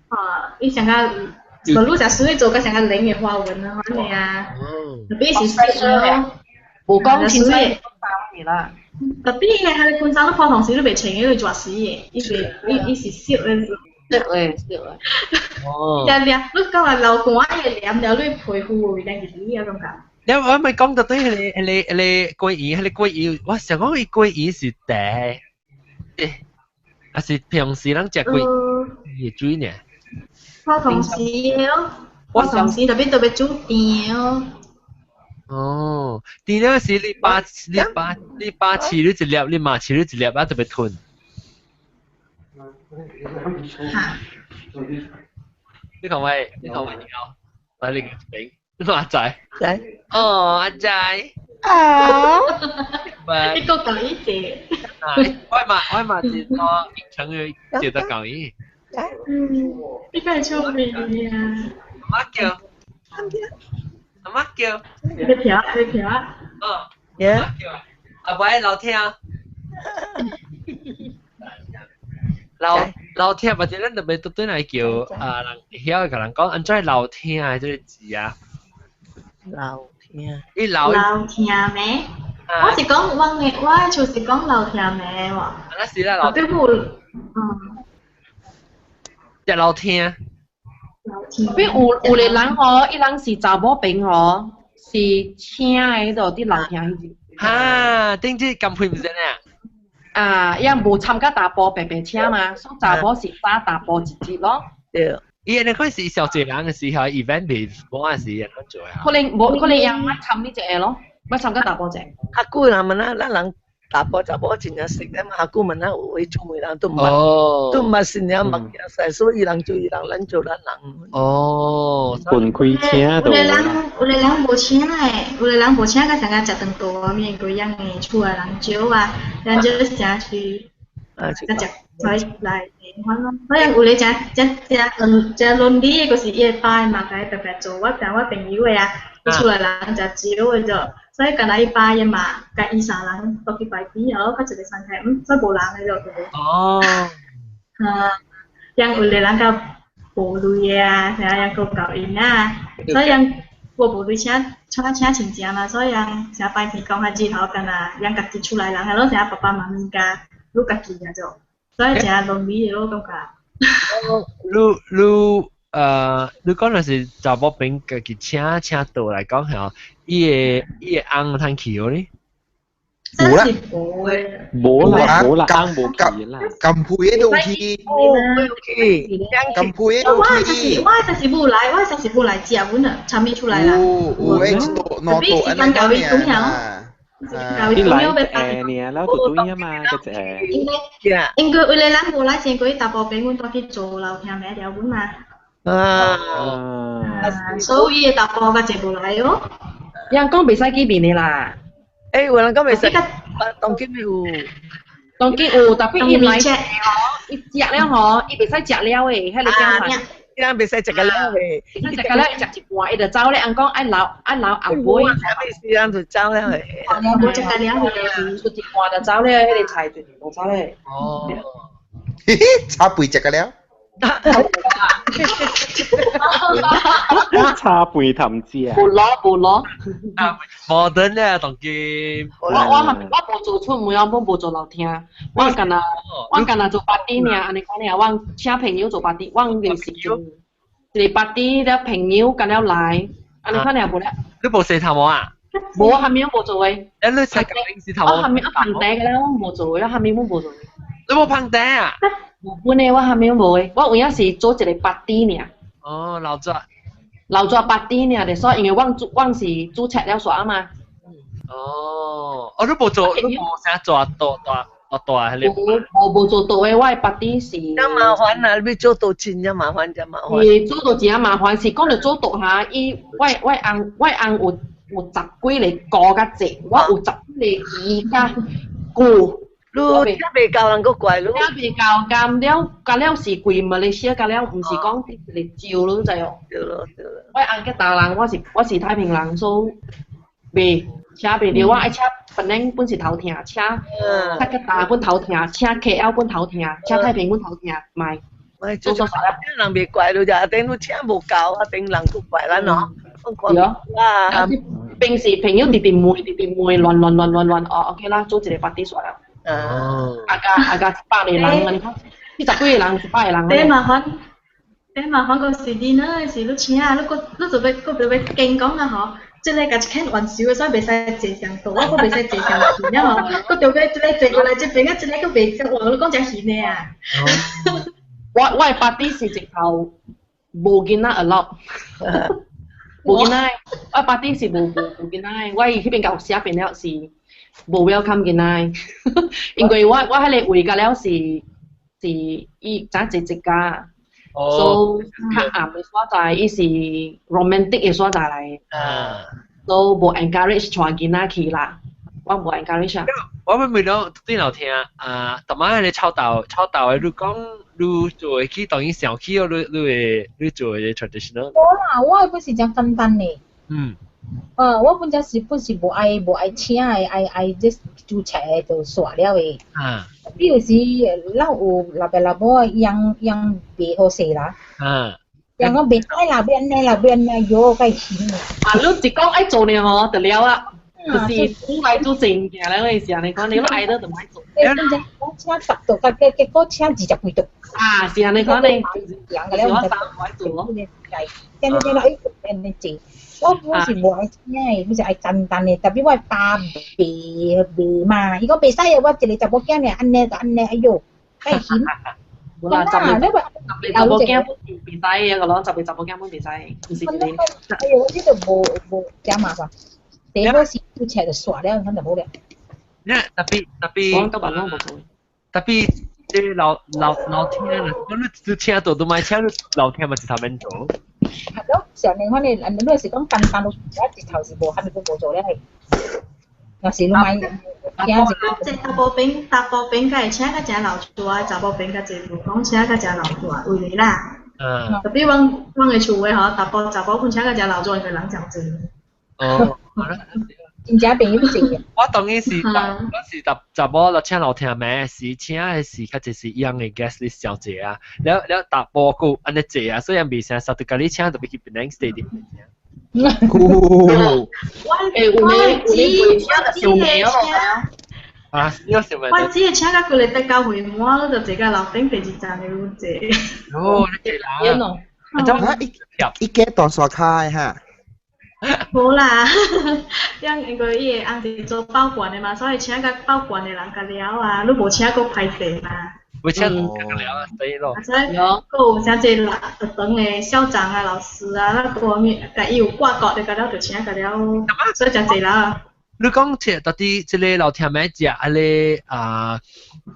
啊，伊上較，無你食水做較上較冷的花紋啊，款的啊。特別是水咯。無講清楚啦。特別伊個彼個婚紗，你普通時你袂穿的，你熱死的，伊袂，伊伊是濕的。濕的，濕的。哦。黏黏，你講話流汗伊會黏了你皮膚有點入去啊，感覺。你我咪講到對彼個桂圓，彼個桂圓，我想講伊桂圓是茶，還是平時咱食桂圓水呢？普通時的咯，普通時特別特別煮甜哦。哦，甜了是你把飼你一粒，你嘛飼你一粒啊，特別吞。嚇！你看喂，你看喂，你好，來你個邊。阿仔，仔，哦，阿仔，啊，你個講伊隻，我嘛是我成日記得講伊，嗯，你敢會出名啊？阿媽叫，阿媽叫，你跳，你跳，哦，阿叫，阿伯老聽，老聽，或者咱特別都對來叫啊人曉共人講，按怎老聽的這個字啊？老聽，伊老老聽咩？我是講我的，我就是講老聽咩喎。那是啦，老。對不？嗯。只老聽。老聽。比有個人吼，伊人是查某朋吼，是請的彼度佇老聽彼陣。哈，頂這甘配毋是呢？啊，伊無參加查埔白白請嘛，所以查某是早查埔一節咯。對。伊那款是小濟人的時候，event 袂無啊是安怎做啊？可能無，可能伊毋愛參呢一個咯，毋愛參加查埔者。較久人問啊，咱人查埔查某真正識的嘛，較久問啊，有位出門人都毋捌，都毋捌新娘目鏡使，所以伊人做伊人，咱做咱人。哦，分開請就。有的人有的人無請的，有的人無請，甲上個食頓大面幾樣的厝的人少啊，人少誠去，啊，食來來款咯。所以有咧誠誠誠誠倫理的，就是伊會爸嘛，共伊白白做。我聽我朋友的啊，伊厝內人誠少的就，所以敢若伊爸伊嘛，共伊三人都去排比哦，較一個三開，嗯，所以無人的就。哦。啊，人有的人較無鐳的啊，啥人閣夠因啊，所以人我無鐳請請請親戚嘛，所以人成拜天公較日頭敢若人家己厝內人，係攏成爸爸媽媽佮你家己啊就。所以誠倫理的咯，感覺。你講若是查某朋家己請請倒來講吼，伊個翁通去無呢？有啦，無啦無啦，翁無去啦。甘配的都有去，甘配的都有去。我就是無來，我就是無來食阮啊，參與出來啦。有有一道兩道按呢款爾。你來誒，你了就對啊嘛，嗰隻。應該為了咱無來先過大部分阮都去做老聽名了本嘛。啊，所以大部較濟無來哦。人講袂使見面的啦。欸，有人講袂使，當今有。當今有，特別伊來吼，伊食了吼，伊袂使食了的，彼个正菜。伊人袂使食個了的，食個了，伊食一半，伊就走咧。人講愛留愛留後尾。啥物時間就走了的。無食個了的，出一半就走咧，彼个菜就無走咧。哦。嘿嘿，插背食個了。插背頭食。無攞無攞。摩登咧，當今。我無做出門，我無做樓廳，我干焦做 party 爾，按呢講爾，我請朋友做 party，我就是一個 party 了朋友干了來，按呢款爾無咧。你無洗頭毛啊？無，下面我無做的。欸，你洗舊洗頭毛？我下面我捧茶个咧，我無做的，我下面我無做的。你無捧茶啊？無本的，我下面無的，我有影是做一個 party 爾。哦，老早。老早 party 爾，就所以因為我是註冊了煞嘛。哦，哦，你無做，你無啥做大大大大彼個。無做大的，我的 party 是。真麻煩啊！你做到真正麻煩，真麻煩。是做到真正麻煩，是講著做大哈，伊我翁有十幾个姑較濟，我有十幾个姨佮姑。你聽袂夠人閣怪你。聽袂夠，甘了，甘了是規馬來西亞，甘了毋是講一个州，你知無？對咯對咯。我翁吉達人，我是太平人，所以袂請袂著，我愛請本來本是頭疼，請吉達本頭疼，請 KL 本頭疼，請太平本頭疼，莫。做做啥啦？人袂怪你，就阿頂你請無夠，阿頂人閣怪咱喏。對啊。平時朋友直直問，直直問，亂亂亂亂亂，哦，OK 啦，做一個 party 煞啦。哦。阿加100個人，你看，40幾個人，100個人。第麻煩，第麻煩個是你呢，是你請啊，你閣你就欲閣就欲驚講啊吼。這个共一間完燒的，所以袂使坐上桌，我閣袂使坐上去，了吼，閣著欲這个坐過來這邊啊，這個閣袂使，哇！你講誠閒的啊。我的 party 是直頭無囡仔 allow，無囡仔，我 party 是無囡仔，我彼邊共寫變了是無 welcome 囡仔，因為我彼个位甲了是伊才坐一家。所以較暗的所在，伊是 romantic 的所在來，所以無 encourage 帶囡仔去啦，我無 encourage 啊。我欲問到對頭聽啊，逐擺彼个臭豆臭豆的，你講你做會去當伊想起哦，你做的 traditional。無啦，我本是誠簡單的。我本只是本是無愛請的，愛這煮菜的就煞了的。比如是咱有老爸老母養養袂好勢啦。人講袂使啦，欲按呢啦，欲按呢，喲，該閒。啊，你一講愛做呢吼，就了啊。就是煮來煮正物件咧，是按呢講，你攏愛到就莫做。欸，本只我請10桌，結果請20幾桌。啊，是按呢講咧。人個了，我三愛做咯。點點點，哎，按呢做。我本是無愛請的，本是愛簡單的，特別我爸袂嘛，伊講袂使的，我一個查某囝爾，按呢就按呢，哎喲，太閒。無啦，十個查某囝本是袂使的個咯，10個查某囝本袂使，毋是一個。哎喲，這就無誠麻煩。第一個是煮起來就煞了，反就好了。那特別特別，我都攏無做。特別這老聽啦，講你請到都莫請，你老聽嘛是頭免做。係咯，上年反正你是講簡單，我一頭是無，蝦米都無做咧。若是你買，這查埔邊較會請較誠老大，查某邊較濟無講請較誠老大，為咧啦。特別阮的厝的吼，查埔查某本請較誠老大，因為人誠濟。哦。真正朋友濟。我當然是，我是查某就請老聽名，是請的是較濟是伊樣的 guest list 上濟啊，了了查埔閣按呢濟啊，所以袂啥，實在共你請就欲去 Penang Stadium。哦。欸，有咧請就上名咯。啊，你有想我只會請到規个德教會滿，你就坐到樓頂第二站的有坐。哦，你坐人。啊，一間大沙卡哈。無啦，因為伊个翁是做保管的嘛，所以請較保管的人較了啊，你無請閣歹勢嘛。無請較了啊，對咯。啊，所以閣有誠濟學堂的校長啊、老師啊，咱閣有共伊有掛角的，較了就請較了，所以誠濟人。你講切到底這个老聽咩食啊咧啊，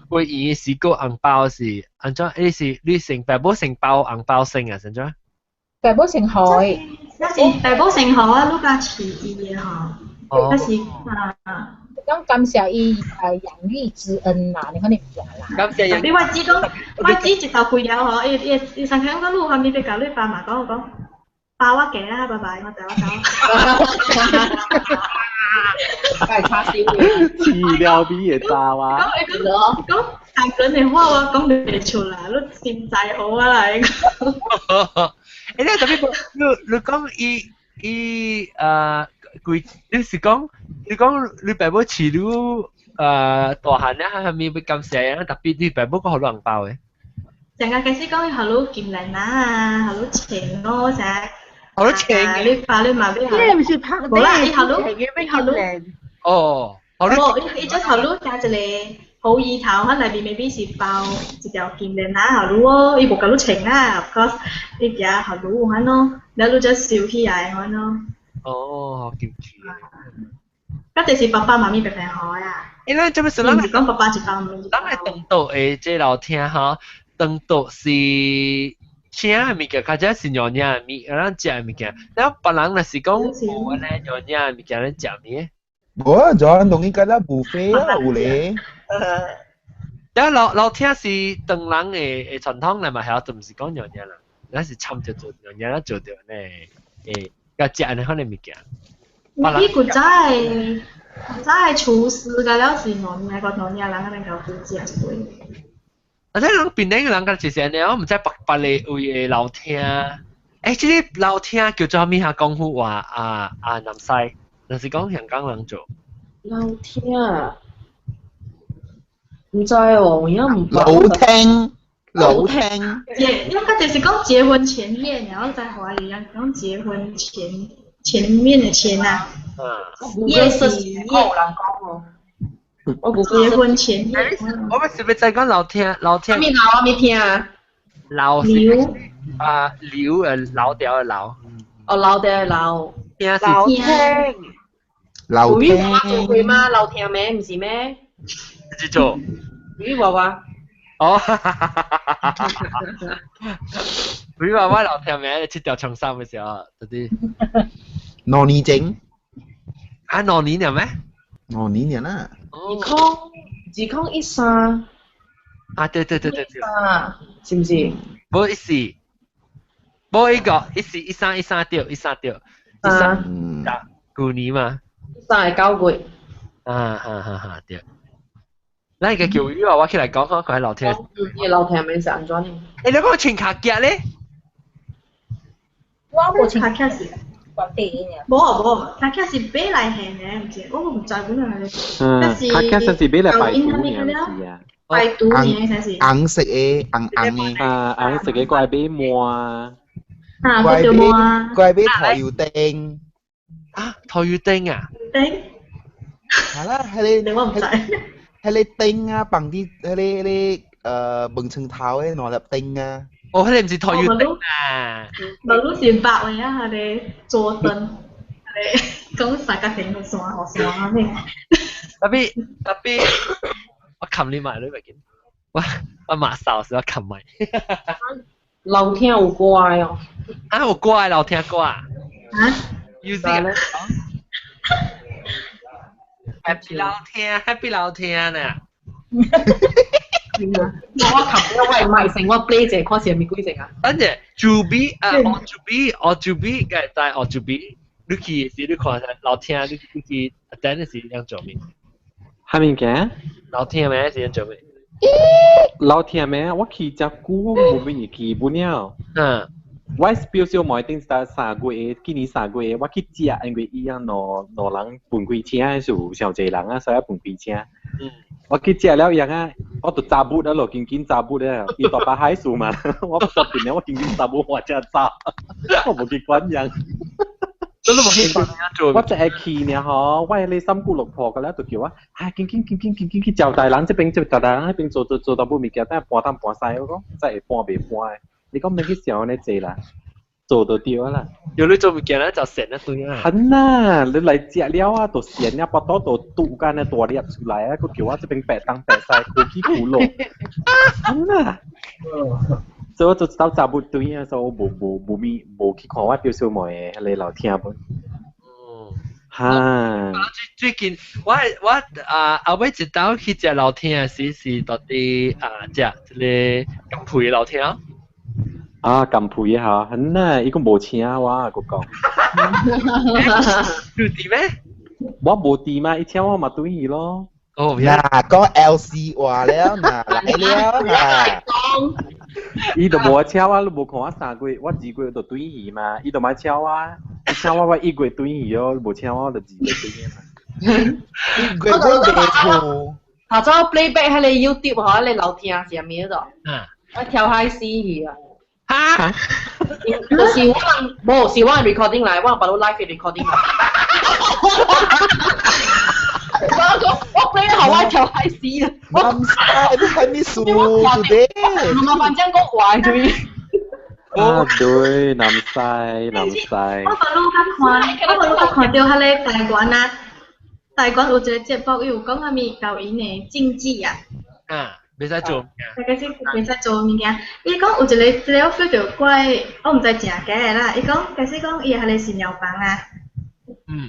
過年時個紅包是按怎？你是你成爸母成包紅包先啊？是按怎？爸母成海，那是爸母成好啊，你家飼伊的吼，那是啊。講感謝伊養育之恩啦，你看你唔啦。感謝養。你我只講，我只一頭開了吼，伊伊伊上次我講你有啥物欲共你爸媽講，我講包我寄啦，拜拜，我走我走。係叉燒飼料比會炸啊！講講講人的話我講袂出來，你心知好啊啦。欸，你特別你你講伊伊規，你是講你講你爸母飼你大漢咧，係咪欲感謝啊？特別你爸母講予你紅包的。成日開始講予你金蘭啊，予你錢咯，成。予你錢。你爸你媽欲。你毋是拍無啦，伊予你，伊予你。哦。無，伊伊只予你加一個好意頭，佢內面 maybe 是包一條金鏈仔予你哦，伊無共你穿啦，of course，伊加予你有款咯，了你才收起來款咯。哦，金錢。嗰就是爸爸媽咪白白予啦。欸，咱這欲說，咱講爸爸一包，咱來當桌的這老廳吼，當桌是請的物件，較少是娘惹的物，咱食的物件。了別人若是講無按呢娘惹的物件，咱食物？無啊，就按當應該啦，buffet 啦，有咧。了老老廳是唐人的的傳統來嘛，係就毋是講娘惹啦，咱是參著做娘惹，咱做著呢，會共食按呢款的物件。你古早的古早的廚師個了是娘惹個娘惹人按呢𠢕煮食一回。啊，這人檳城人較就是按呢，我毋知別別个位的老廳。欸，這个老廳叫做啥物哈？廣府話啊啊南西，若是講香港人做。老廳，毋知哦，有影毋。老廳，老廳。結，因為就是講結婚前夜，然後在華語講講結婚前前面的前啊。夜是夜。我結婚前夜。我們是欲再講老廳，老廳。咩老啊？咩廳啊？老是啊，老老掉的老。哦，老掉的老。廳是老廳。老廳。我做過嗎？老廳咩？毋是咩？自做。魚娃娃。哦，哈哈哈哈哈哈！魚娃娃老廳咩？這條長衫的時候，嗰啲。兩年前。啊，兩年了咩？兩年了啦。 2013。啊，對對對對對。啊，是毋是？無14，無一個14 13 13對，13對，13啊，舊年嘛。 13的9月。啊哈哈哈對。咱個叫魚娃娃起來講講，佢喺樓廳。伊老廳面是按怎？欸，你講穿卡夾咧？我無穿卡夾是。無無，卡夾是買來還的，毋是，我毋知本來是。嗯，卡夾是買來排毒爾，是啊。排毒爾才是。紅色的，紅紅的。啊，紅色的過來買糜。啊，過來買。過來買拖油燈。啊，拖油燈啊？燈。係啦，彼个。我毋知。彼个燈啊，放佇彼个彼个門窗頭的兩粒燈啊。哦，彼个毋是拖油燈啊。無，你是白的啊，彼个桌燈，彼个講三角形的線，予線按呢。特別特別，我冚你埋你袂緊，我我馬掃時我冚埋。老廳有歌哦。啊，有歌的老廳歌啊？啊？有這個。Happy 老廳，Happy 老廳呢？我冚了我會賣成我 play 者看是啥物鬼隻啊？等陣，主筆啊，我主筆，我主筆，該在我主筆，你去時你看老廳，你你去等陣時樣做咩？啥物件？老廳咩是樣做咩？老廳咩？我去遮久，無乜嘢記本了。嗯。我表小妹頂三3月，今年3月我去食，因為伊樣兩兩人分開車的時候，上濟人啊，所以分開車。嗯。我去食了樣啊，我就查不了咯，緊緊查不了，伊大把海數嘛，我不變了，我緊緊查不，我才走，我無去管人。真都無去管人我就會去呢吼，我迄個三姑六婆個了就叫我，啊，緊緊緊緊緊緊去招待人，這邊招待人，彼邊做做做淡薄物件，等下搬東搬西，我講真會搬袂搬的。你講免去想按呢濟啦。做到對啦。有你做物件咧就成一堆啊。很啊，你來食了啊，就鹹啊，腹肚就拄間咧大粒出來啊，閣叫我這邊白東白西，苦起苦落。很啊。所以我就知道查不對啊，所以我無無無咪無去看我表小妹的彼個老聽本。哈！最近我啊後尾一道去食老聽時是到底啊食這個甘皮老聽。啊，甘皮哈，很啊，伊講無請我，閣講。你佇咩？我無佇嘛，伊請我嘛對伊咯。哦，嗱，講 LC 話了，嗱來了嗱。伊就無請我，你無看我3月，我2月就對伊嘛，伊就莫請我，伊請我我1月對伊哦，無請我就2月對伊嘛。1月我袂去。頭先我 playback 喺你 YouTube 嗬，你老聽是啥物度？啊！我跳海死去啊！哈！就是我人無是我 recording 來，我把你 live recording 來。我講我 play 好我跳海死啊！我唔知你係咩數 today？我反正講話對。啊對，南西南西。我把路較看，我把路較看到彼个台灣啊，台灣有一個節目，伊有講啥物舊因的禁忌啊。啊，袂使做。大概是袂使做物件。伊講有一個，一個我 feel 到怪，我毋知真假的啦。伊講，假使講伊彼个新娘房啊，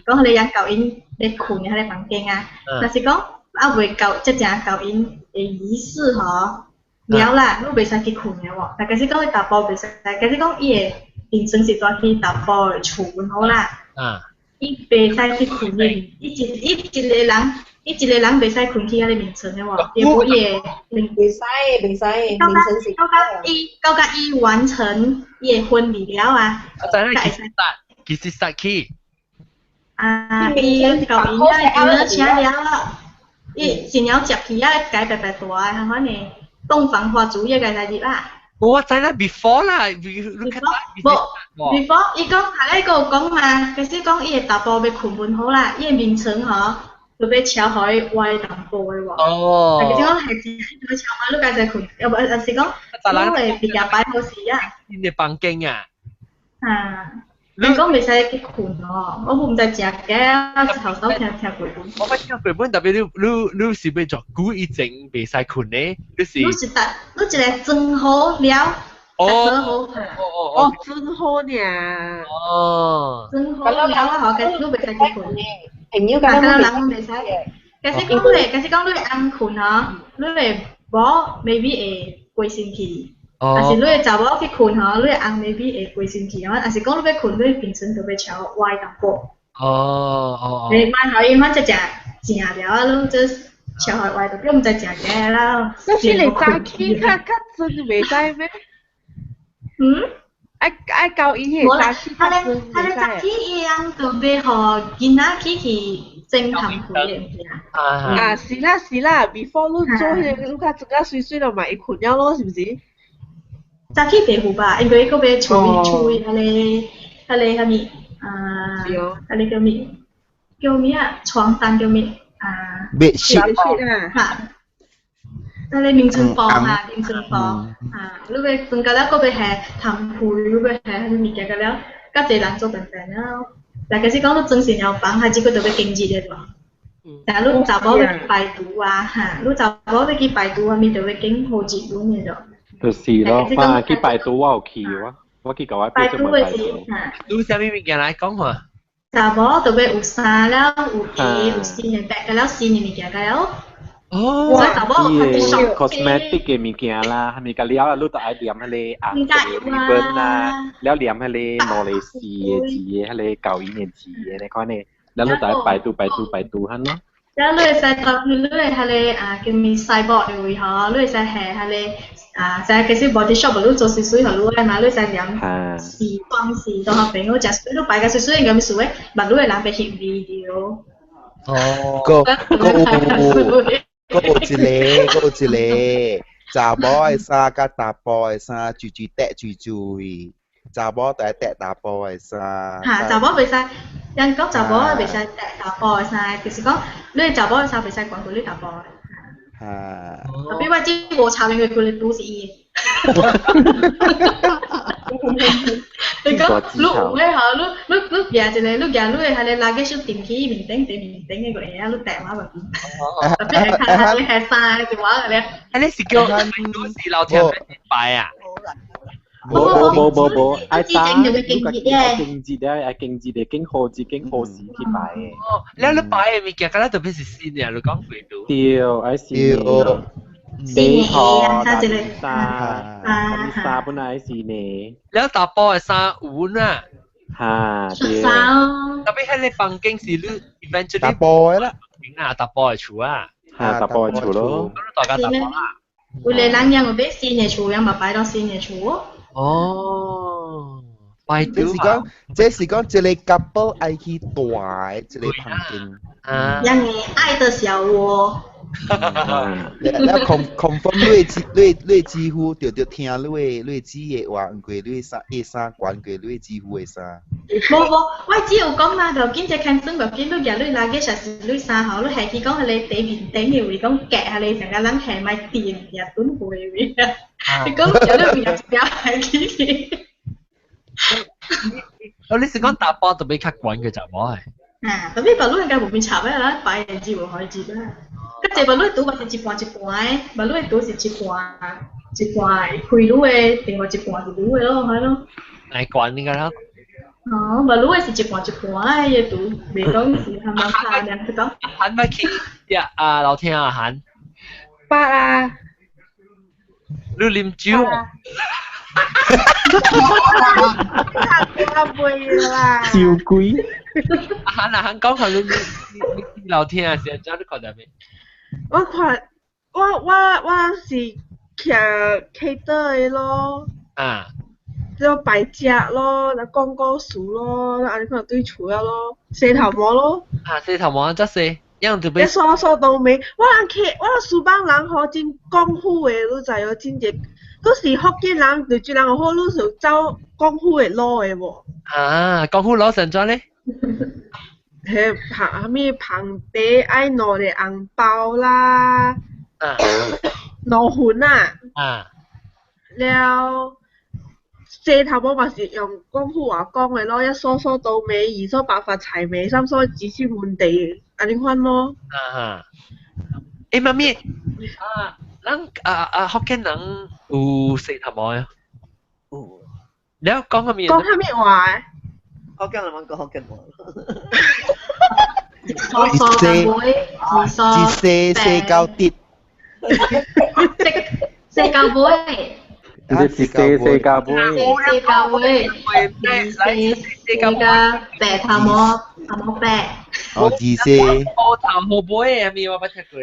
講彼个人舊𪜶咧睏的彼个房間啊，若是講猶未到這正舊𪜶的儀式吼，了啦，你袂使去睏的喎。但假使講伊查埔袂使，假使講伊的平常是蹛去查埔的厝好啦，伊袂使去睏伊，伊一個人，伊一個人袂使睏去遐个眠床的喎，伊無伊的袂使袂使，眠床是到甲伊完成伊的婚禮了啊，我知影其實其實實去。啊，伊舊𪜶啊，伊請了，伊新娘接去啊，改白白大的，彼款的洞房花燭夜個代誌啦。我知啦，before 啦，你看無，before 伊講，下咧閣有講嘛，假使講伊的查埔欲睏門好啦，伊的眠床吼，就欲敲予伊歪淡薄的喎。哦。但是講係真，欲敲嘛，你家己睏，又無，抑是講，你會比較擺好勢啊。𪜶的房間啊。啊。你講袂使去睏哦，我毋知真假，頭先聽聽過本。我捌聽過本，特別你是欲做久以前袂使睏呢？你是？你是逐，你一个裝好了，哦裝好，哦哦，裝好爾。哦。裝好了啊，吼，你袂使去睏。朋友講人攏袂使。假使講你，假使講你翁睏吼，你的某 maybe 會過身去。啊是你的查某去睏吼，你的翁 maybe 會過身去，啊是講你欲睏，你平常就欲超歪淡薄。哦哦。你莫予伊反正食正了啊，你這超歪淡薄，毋知正假啦。那是你早起較較準袂使咩？嗯？愛愛交伊彼個早起較準他咧早起伊翁就欲予囡仔去整頭皮的物件。啊，是啦是啦，before 你做彼個，你較準較媠媠就嘛伊睏了咯，是毋是？早起袂有吧，因為伊閣欲處理處理彼個啥物啊？彼個叫物叫物啊？床單叫物啊？ bedsheet 哈，彼個眠床布哈，眠床布啊，你欲裝甲了，閣欲下痰被，你欲下啥物件甲了，較濟人做便便了。但假使講你裝新娘房，還這個就欲經日的無？但你查某欲去排毒啊，哈，你查某欲去排毒，啥物就欲經好日本的咯。就是咯，我去排毒我有去我，我去共我表姐妹排毒。毒啥物物件來講下？查某就欲有衫了，有鞋，有新的白了，新的物件了。哦。所以查某有較 cosmetic 的物件啦，啥物個了，你都愛黏彼個紅的 ribbon 啦，了黏彼個兩个四个字的，彼個舊音的字的，你看呢，了你就愛排毒排毒排毒彼咯。了，你會使當你會彼个啊叫物 sideboard 的位吼，你會使下彼个啊，使其實 body shop 你做媠媠予你的嘛，你會使黏時裝時到彼邊，我食水你擺較媠媠應該物事的，目女的人袂翕味著。哦。閣閣有一個，閣有一個，查某的衫佮查埔的衫，水水綴水水，查某就愛綴查埔的衫。哈，查某袂使，人講查某袂使綴查埔的衫，就是講你查某的衫袂使懸過你查埔的。哈。特別我這無查，因為規个都是伊的。你講講你有嘅吼，你舉一個，你舉你的彼個垃圾定去面頂，對面頂的個下，你掟我入邊。特別係看你係衫一話咧。啊，你是叫是老天拜啊？無無無無，愛打你家己愛經節咧，愛經節咧，經好節經好時去拜的。哦，你拜的物件，敢若特別是新的，你講過都。對，愛新的。新的啊，啥一個？衫，衫本來是呢。了查埔的衫有啦。哈，對。衫。特別彼個房間是你 eventually。查埔的啦。啊，查埔的厝啊。哈，查埔的厝咯。大家查埔啦。有個人樣有買新的厝，樣嘛擺到新的厝哦。哦，拜這是講，這是講一個 couple 愛去大的一個房間。啊。讓你愛的小窩。了 confirm 你的姊夫著聽你的姊的話，毋過你的衫伊的衫懸過你的姊夫的衫。無無，我只有講啦，就緊只牽算，就緊你舉你垃圾，是你衫吼，你下去講彼個地面頂的位，講隔彼個成個人下賣電也準備位啊。你講舉你面一條下去去。哦，你是講查埔特別較懸嘅就無係？啊，特別別路應該無變插的啦，擺的字無可以字啦。較濟別路拄嘛是一半一半的，別路拄是一半一半開女的，另外一半是女的咯，係咯。愛懸應該啦。哦，別路的是一半一半的，伊拄袂講是他媽拍兩個講。韓咪去呀啊，老天啊韓。八啊。你啉酒？我袂啦。酒鬼。阿韓阿韓講下你老天啊，是怎你看到未？我看我是徛 cater 的咯。啊。就擺食咯，來講故事咯，按呢款對厝了咯，洗頭毛咯。啊，洗頭毛怎洗？樣就欲。梳梳都沒，我人客，我人蘇北人吼真功夫的，你知無？真濟，都是福建人，潮州人好，你是走功夫的路的無？啊，功夫路是按怎咧？彼捧啥物捧茶愛兩個紅包啦，兩份啊，了洗頭毛嘛是用廣府話講的咯，一梳梳到尾，二梳白髮齊眉，三梳子孫滿地，按呢款咯。啊，欸媽咪，啊，咱啊啊福建人有洗頭毛啊？有。了講啥物？講啥物話？福建人講福建話。一梳梳尾，二梳。一洗洗到滴。洗到尾。你是洗洗到尾。洗到尾，洗洗到白頭毛，頭毛白。哦，二洗。好頭好尾啊！咪我捌聽過，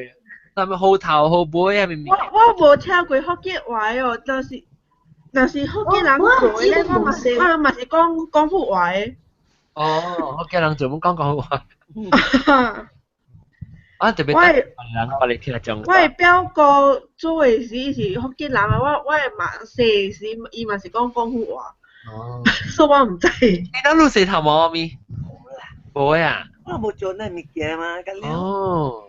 啥物好頭好尾啊？咪咪。我無聽過福建話哦，但是若是福建人做的咧，我嘛是講廣府話的。哦，福建人做乜講廣府話？啊，特別人我嚟聽講。我的表哥做的時是福建人啊，我的嘛細時伊嘛是講廣府話。哦。所以我毋知。你當你洗頭毛咪？無啊。我無做那物件嘛，咁了。哦。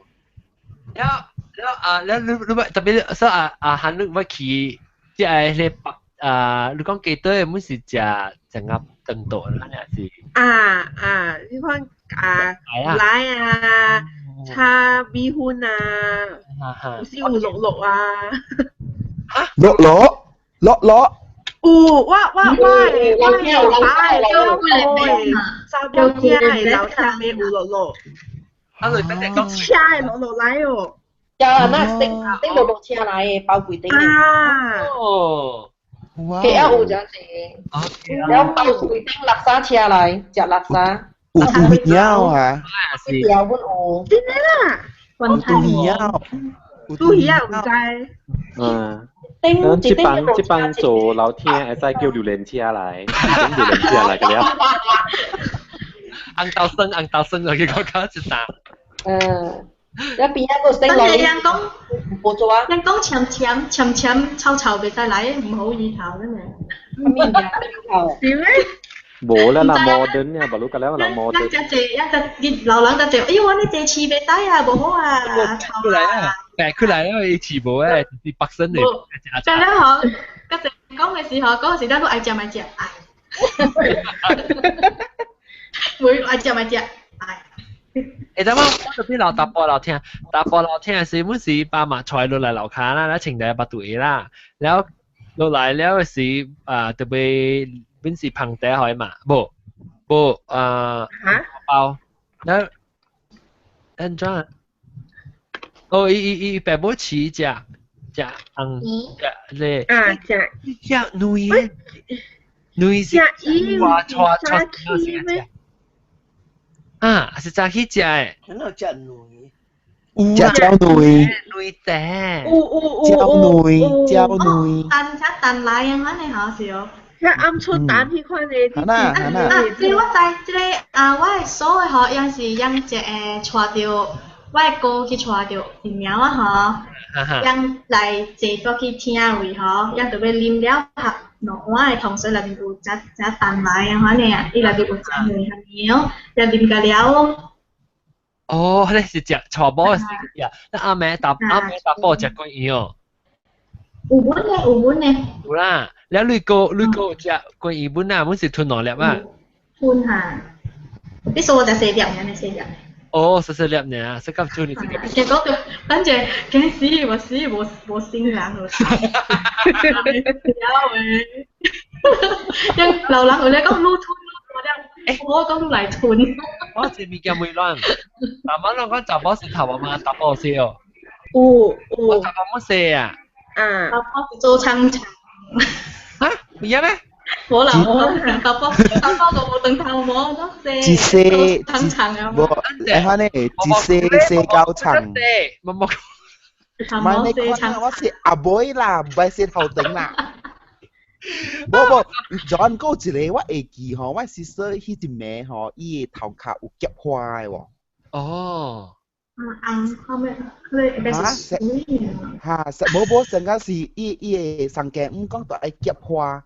了了啊，了你你特別說啊啊，韓你欲去，即係咧北啊，你講幾多的？阮是食食鴨腸道，咱也是。啊啊，你看啊，來啊，炒米粉啊，有時有滷肉啊。哈？滷肉，滷肉。有，我的我的爸的表哥的查某囝的老聽的有滷肉。啊，就等陣講。車的滷肉來哦。有啊，那頂頂滷肉車來的，包櫃頂的。啊。哦。佢也有這樣子，了包櫃頂垃圾車來食垃圾。有肚鳥啊！是。有阮有。真的啦。有肚鳥。有肚鳥毋知。嗯。這幫這幫做老天會使叫榴蓮車來，整榴蓮車來個了。紅豆酸，紅豆酸就去講講一單。嗯。一邊一個但係人講，無做啊！人講鹹鹹鹹鹹臭臭袂使來，毋好意頭真係。咩物件？是咩？無啦，啦 modern 啊，無路個了，啦 modern。人只濟，一隻老人只濟，哎呦，我呢濟飼袂使啊，無好啊，臭啊！白出來啊，伊飼無誒，是白身的。咁了吼，嗰陣講的時候，嗰個時陣都愛食咪食愛。會愛食咪食，哎。欸，等我我特別老大波老聽，大波老聽是本是爸媽帶落來樓跤啦，咱穿台捌對啦，然後落來了是啊，特別本是捧茶予伊嘛，無無啊，包，然後按怎？哦，伊伊伊爸母飼隻隻紅隻咧，啊隻隻卵，卵是哇，錯錯咩？啊，是早起食的。哪有食卵？食焦卵，卵蛋。有有焦卵，焦卵。蛋啥蛋來啊？安尼好是哦。遐鵪鶉蛋彼款的。啊啊，這個我知，這個啊，我的嫂的吼，也是養一個帶著，我的哥去帶著疫苗啊吼，養來坐倒去廳位吼，養著欲啉了合兩碗的糖水內面有只只蛋來啊，安尼啊，伊內面有只卵和苗，也啉甲了。哦，彼是食娶某的時呀，那阿妹搭阿妹搭某食過伊哦。有本的，有本的。有啦，了你哥你哥有食過伊本啊，阮是吞兩粒啊。吞下，你說我食細粒，爾呢細粒。哦，細細粒爾，細甲煮你這個。結果就等者驚死，無死無無新人了。了的，因老人有咧講愈吞愈大粒，我講愈來吞。我這物件袂亂，大媽攏講查某是頭毛嘛，查某洗哦。有有。我查某洗啊。啊。查某是做廠長。哈？有影咩？無啦，無查某查某都無長頭毛，都洗。一洗長長啊。無，哎哈呢，一洗洗到長。無無。頭唔係你看啊，我是阿妹啦，唔係洗頭頂啦。無無，John 閣有一個我會記吼，我 sister 彼一暝吼，伊的頭殼有結花的喎。哦。啊，紅後面佢個嚇，嚇，無無，上個是伊伊的送家姆講著愛結花，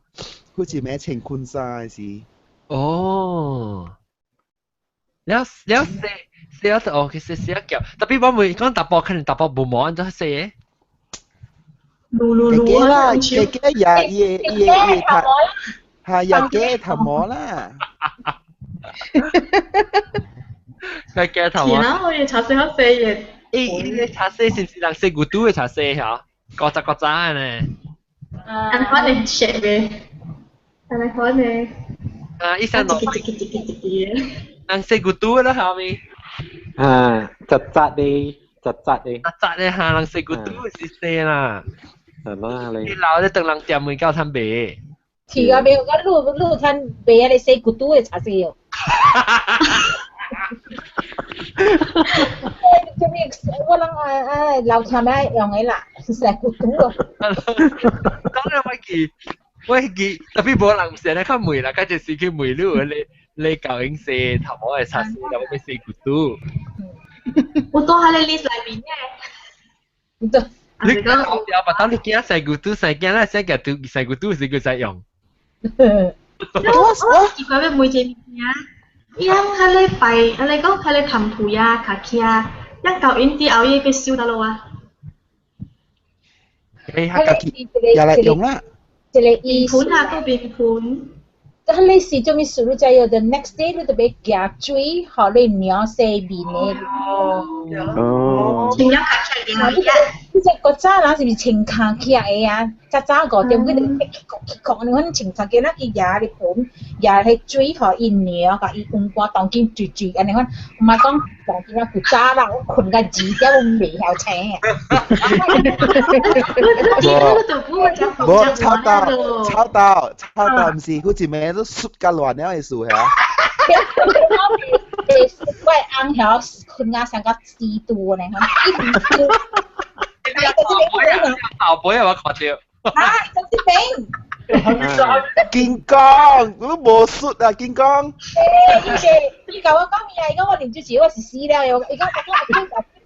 彼一暝穿婚紗的時。哦。了了洗洗了哦，其實洗了夾，特別我問講查埔可能查埔無毛按怎洗的？嚕嚕嚕啦，加加也伊的伊的伊的頭，嚇也加頭毛啦。加加頭毛。然後我茶水好洗嘅。伊伊個茶洗是毋是人洗牛肚的茶洗嚇？古早古早的呢。按款的食的，按款的。啊，醫生一個一個一個一個。人洗牛肚的啦，後面。啊，窒窒的，窒窒的。窒窒的嚇，人洗牛肚是洗啦。係啦，你。你老咧等人店門到趁賣。是啊，袂我愈愈趁賣彼个洗骨肚的茶洗哦。這物我人啊啊老聽愛用的啦，洗骨肚啊。當然我記，我記，特別無人成日較問啦，較濟時去問你，你你教𪜶洗頭毛的茶洗，然後欲洗骨肚。我都喺你 list 內面嘅。你講後壁當你驚洗骨肚，洗驚啦，洗個肚，洗骨肚是閣使用。我奇怪欲問一个物件，伊通彼个拜，按呢講彼个談皮啊、卡起啊，咱交𪜶之後，伊欲收佗落啊？欸，家己也來用啦。一個意盤啊，閣面盤。彼个是做物事？你知影？The next day 你著欲行水，予你娘洗面的。哦。穿了卡起來你這古早人是毋是穿跤起來的啊？早早5點幾就去去去，你阮穿衫囡仔去蜈咧盆，蜈彼水予伊娘，共伊溫汗當今水水按呢款，毋係講當今啊古早人睏到2點袂曉醒啊。無，抄到抄到抄到，毋是佢一暝都濕甲亂了的事嚇。我翁曉睏到上到4度按呢款，一直。後背啊，我看到。啊，就這邊。金剛，我都無術啊，金剛。欸，伊個伊共我講物啊，伊講我啉酒時我是死了，伊講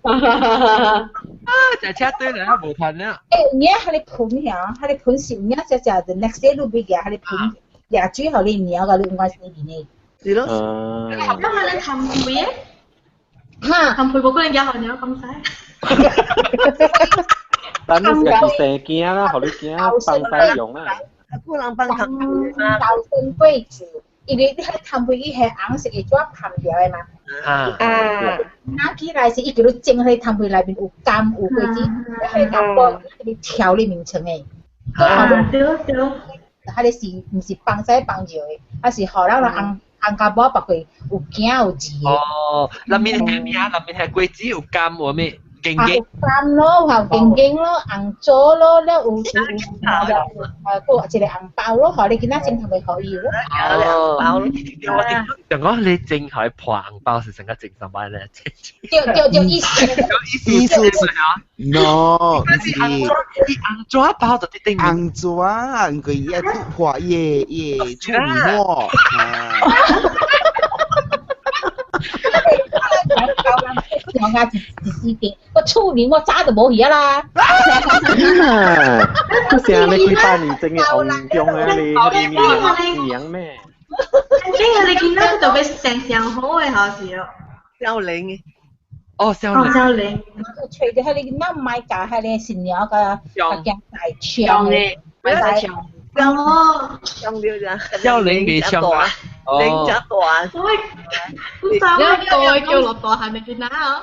我啊，食車對啦，無趁了。欸，有影彼个盆遐，彼个盆是有影食食，the next day 你欲舉彼个盆，舉水予你尿，共你換洗面的。是咯。咁係你談皮的？哈，談皮無可能舉予尿講使。但你是家己生囝啦，予你囝放使用啦。古人放糖嘛。老生粿子，因為你彼糖皮伊係紅色的紙含掉的嘛。啊。拿起來是伊叫你蒸彼糖皮內面有柑有果子，彼個淡薄你調你面床的。啊，對對。彼个是毋是幫使幫助的，啊是予咱人紅紅甲某別過有驚有字的。哦，內面係咩啊？內面係果子有柑有咩？勁啊，有柑咯，有硬硬咯，紅棗咯，了有有有啊，閣有一個紅包咯，予你囡仔整頭會予伊咯。哦，我點講你整係破紅包是成個整上班咧？對對對，意思意思是 no，是紅紙包就啲定紅紙啊，佢伊愛突破伊的伊的處女膜。我家一一死定，我處女我早就無去啊啦。都成你幾百年整嘅紅中啊，你你面咩？呢個你見到特別成上好嘅好事哦。少年嘅。哦，少年。少年。揣著彼个囡仔買教彼个新娘甲甲驚大槍嘅，買大槍。哦，槍了咋？少年未槍啊？零只大。我我早我叫落大漢的囡仔哦。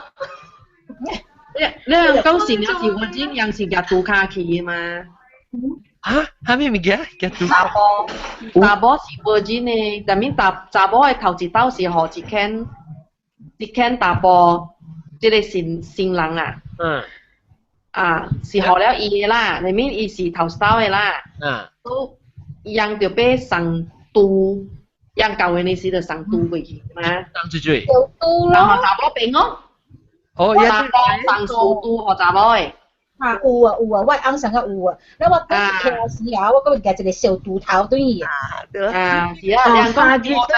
你你講新娘是我真樣是夾拄卡去的嘛？啊？啥物物件？夾拄？查某，查某是無真的，但面查查某的頭一道是予一間一間查埔，這個新新人啊。嗯。啊，是予了伊的啦，裡面伊是頭一道的啦。嗯。都伊人就欲送拄，人舊的時就送拄過去嘛。送水水。拄咯。予查某爿哦。哦，查某送樹拄予查某的。啊，有啊有啊，我翁上個有啊。那我講一開始啊，我閣舉一個小豬頭轉去。啊，對啊，是啊，兩個 slow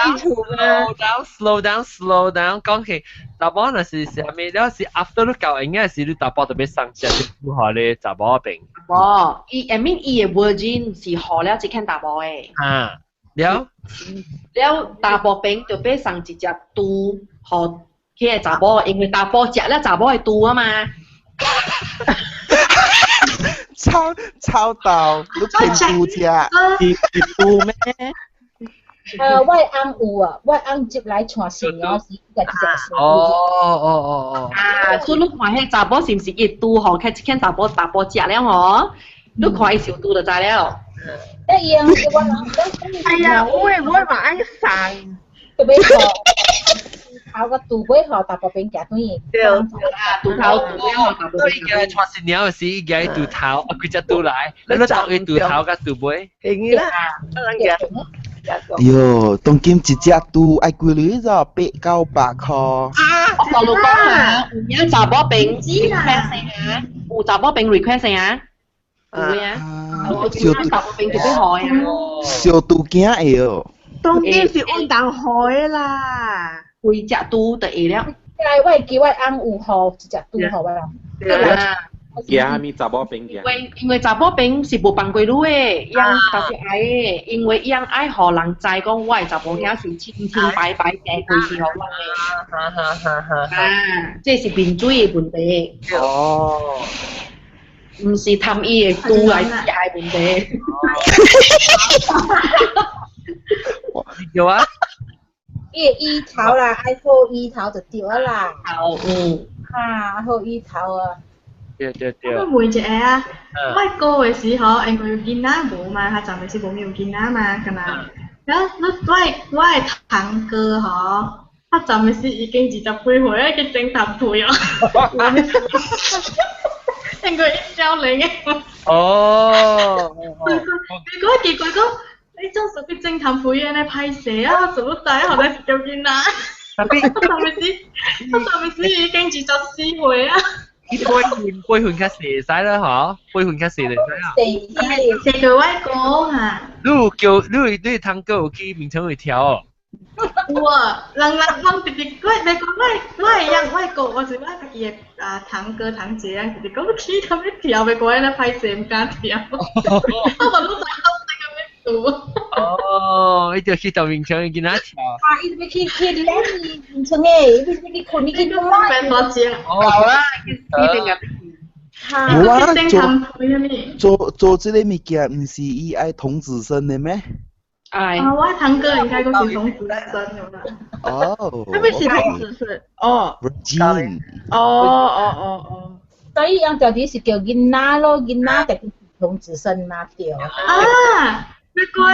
down, slow down, slow down，講起查某若是啥物，了是 after 你夠應該是你查某特別送食就予你查某爿。無，伊 I mean 伊的 virgin 是予了這間查某的。啊，了。了查埔爿就欲送一隻豬予彼個查某，因為查埔食了查某的豬啊嘛。超超到，你騙豬食？是豬咩？我翁有啊，我翁接來娶新娘時，伊家己食哦哦哦哦。啊，所以你看彼查某是毋是伊拄予彼一間查某查埔食了吼？你看伊小豬就知了。哎呀，我哎呀，我我嘛愛送，特別好。頭個肚尾吼，大部分行轉去。對，啊，肚頭肚尾吼，大部分。伊家娶新娘時，伊家肚頭，啊，規隻肚來，你當伊肚頭佮肚尾。係啦，人家。喲，當今一隻豬愛幾鐳咋？八九百箍。啊！我同你講啊，有影查某爿 request 啊，有查某爿 request 啊，有啊，我查某爿就欲予啊。小豬囝會哦。當今是穩當予的啦。規隻豬就會了。我會記我翁有予一隻豬予我啦。啊。行咪查某爿行。因為因為查某爿是無放過你的，伊翁特別愛的，因為伊翁愛予人知講我的查某囝是清清白白嫁過去予我的。哈哈哈哈！啊，這是面子的問題。哦。毋是貪伊的豬來食的問題。有啊。伊的意頭啦，愛好意頭就對啦。頭嗯。啊，好意頭啊。對對對。我問一下啊，我哥的時候，因為囡仔無嘛，較暫時無有囡仔嘛，敢若。然後我的堂哥吼，較暫時已經20幾歲，去整頭皮哦。因為伊少年的。哦。結果結果講。你做啥去整頭皮安尼歹勢啊！做乜知後來是叫囡仔？我暫時已經24歲啊！伊輩分較細使啦，嗬，輩分較細就使啊。細過我哥哈。你有叫你你堂哥有去眠床會跳哦？有啊，人人攏直直我你講我我會樣我哥，我是我家己的啊堂哥堂姐啊，直直講去他們跳，袂過來歹勢毋敢跳。我嘛攏知哦，伊就去到眠床囡仔跳。啊，伊欲去去咱眠床誒，伊欲去睏，伊去睏啦。哦，啦，去邊個？無啊，做做這個物件，毋是伊愛童子身的咩？愛。啊，我堂哥應該都是童子身了啦。哦。啥物是童子身？哦。 Virgin。哦哦哦哦。所以樣到底是叫囡仔咯，囡仔就是童子身嘛對。啊，你過。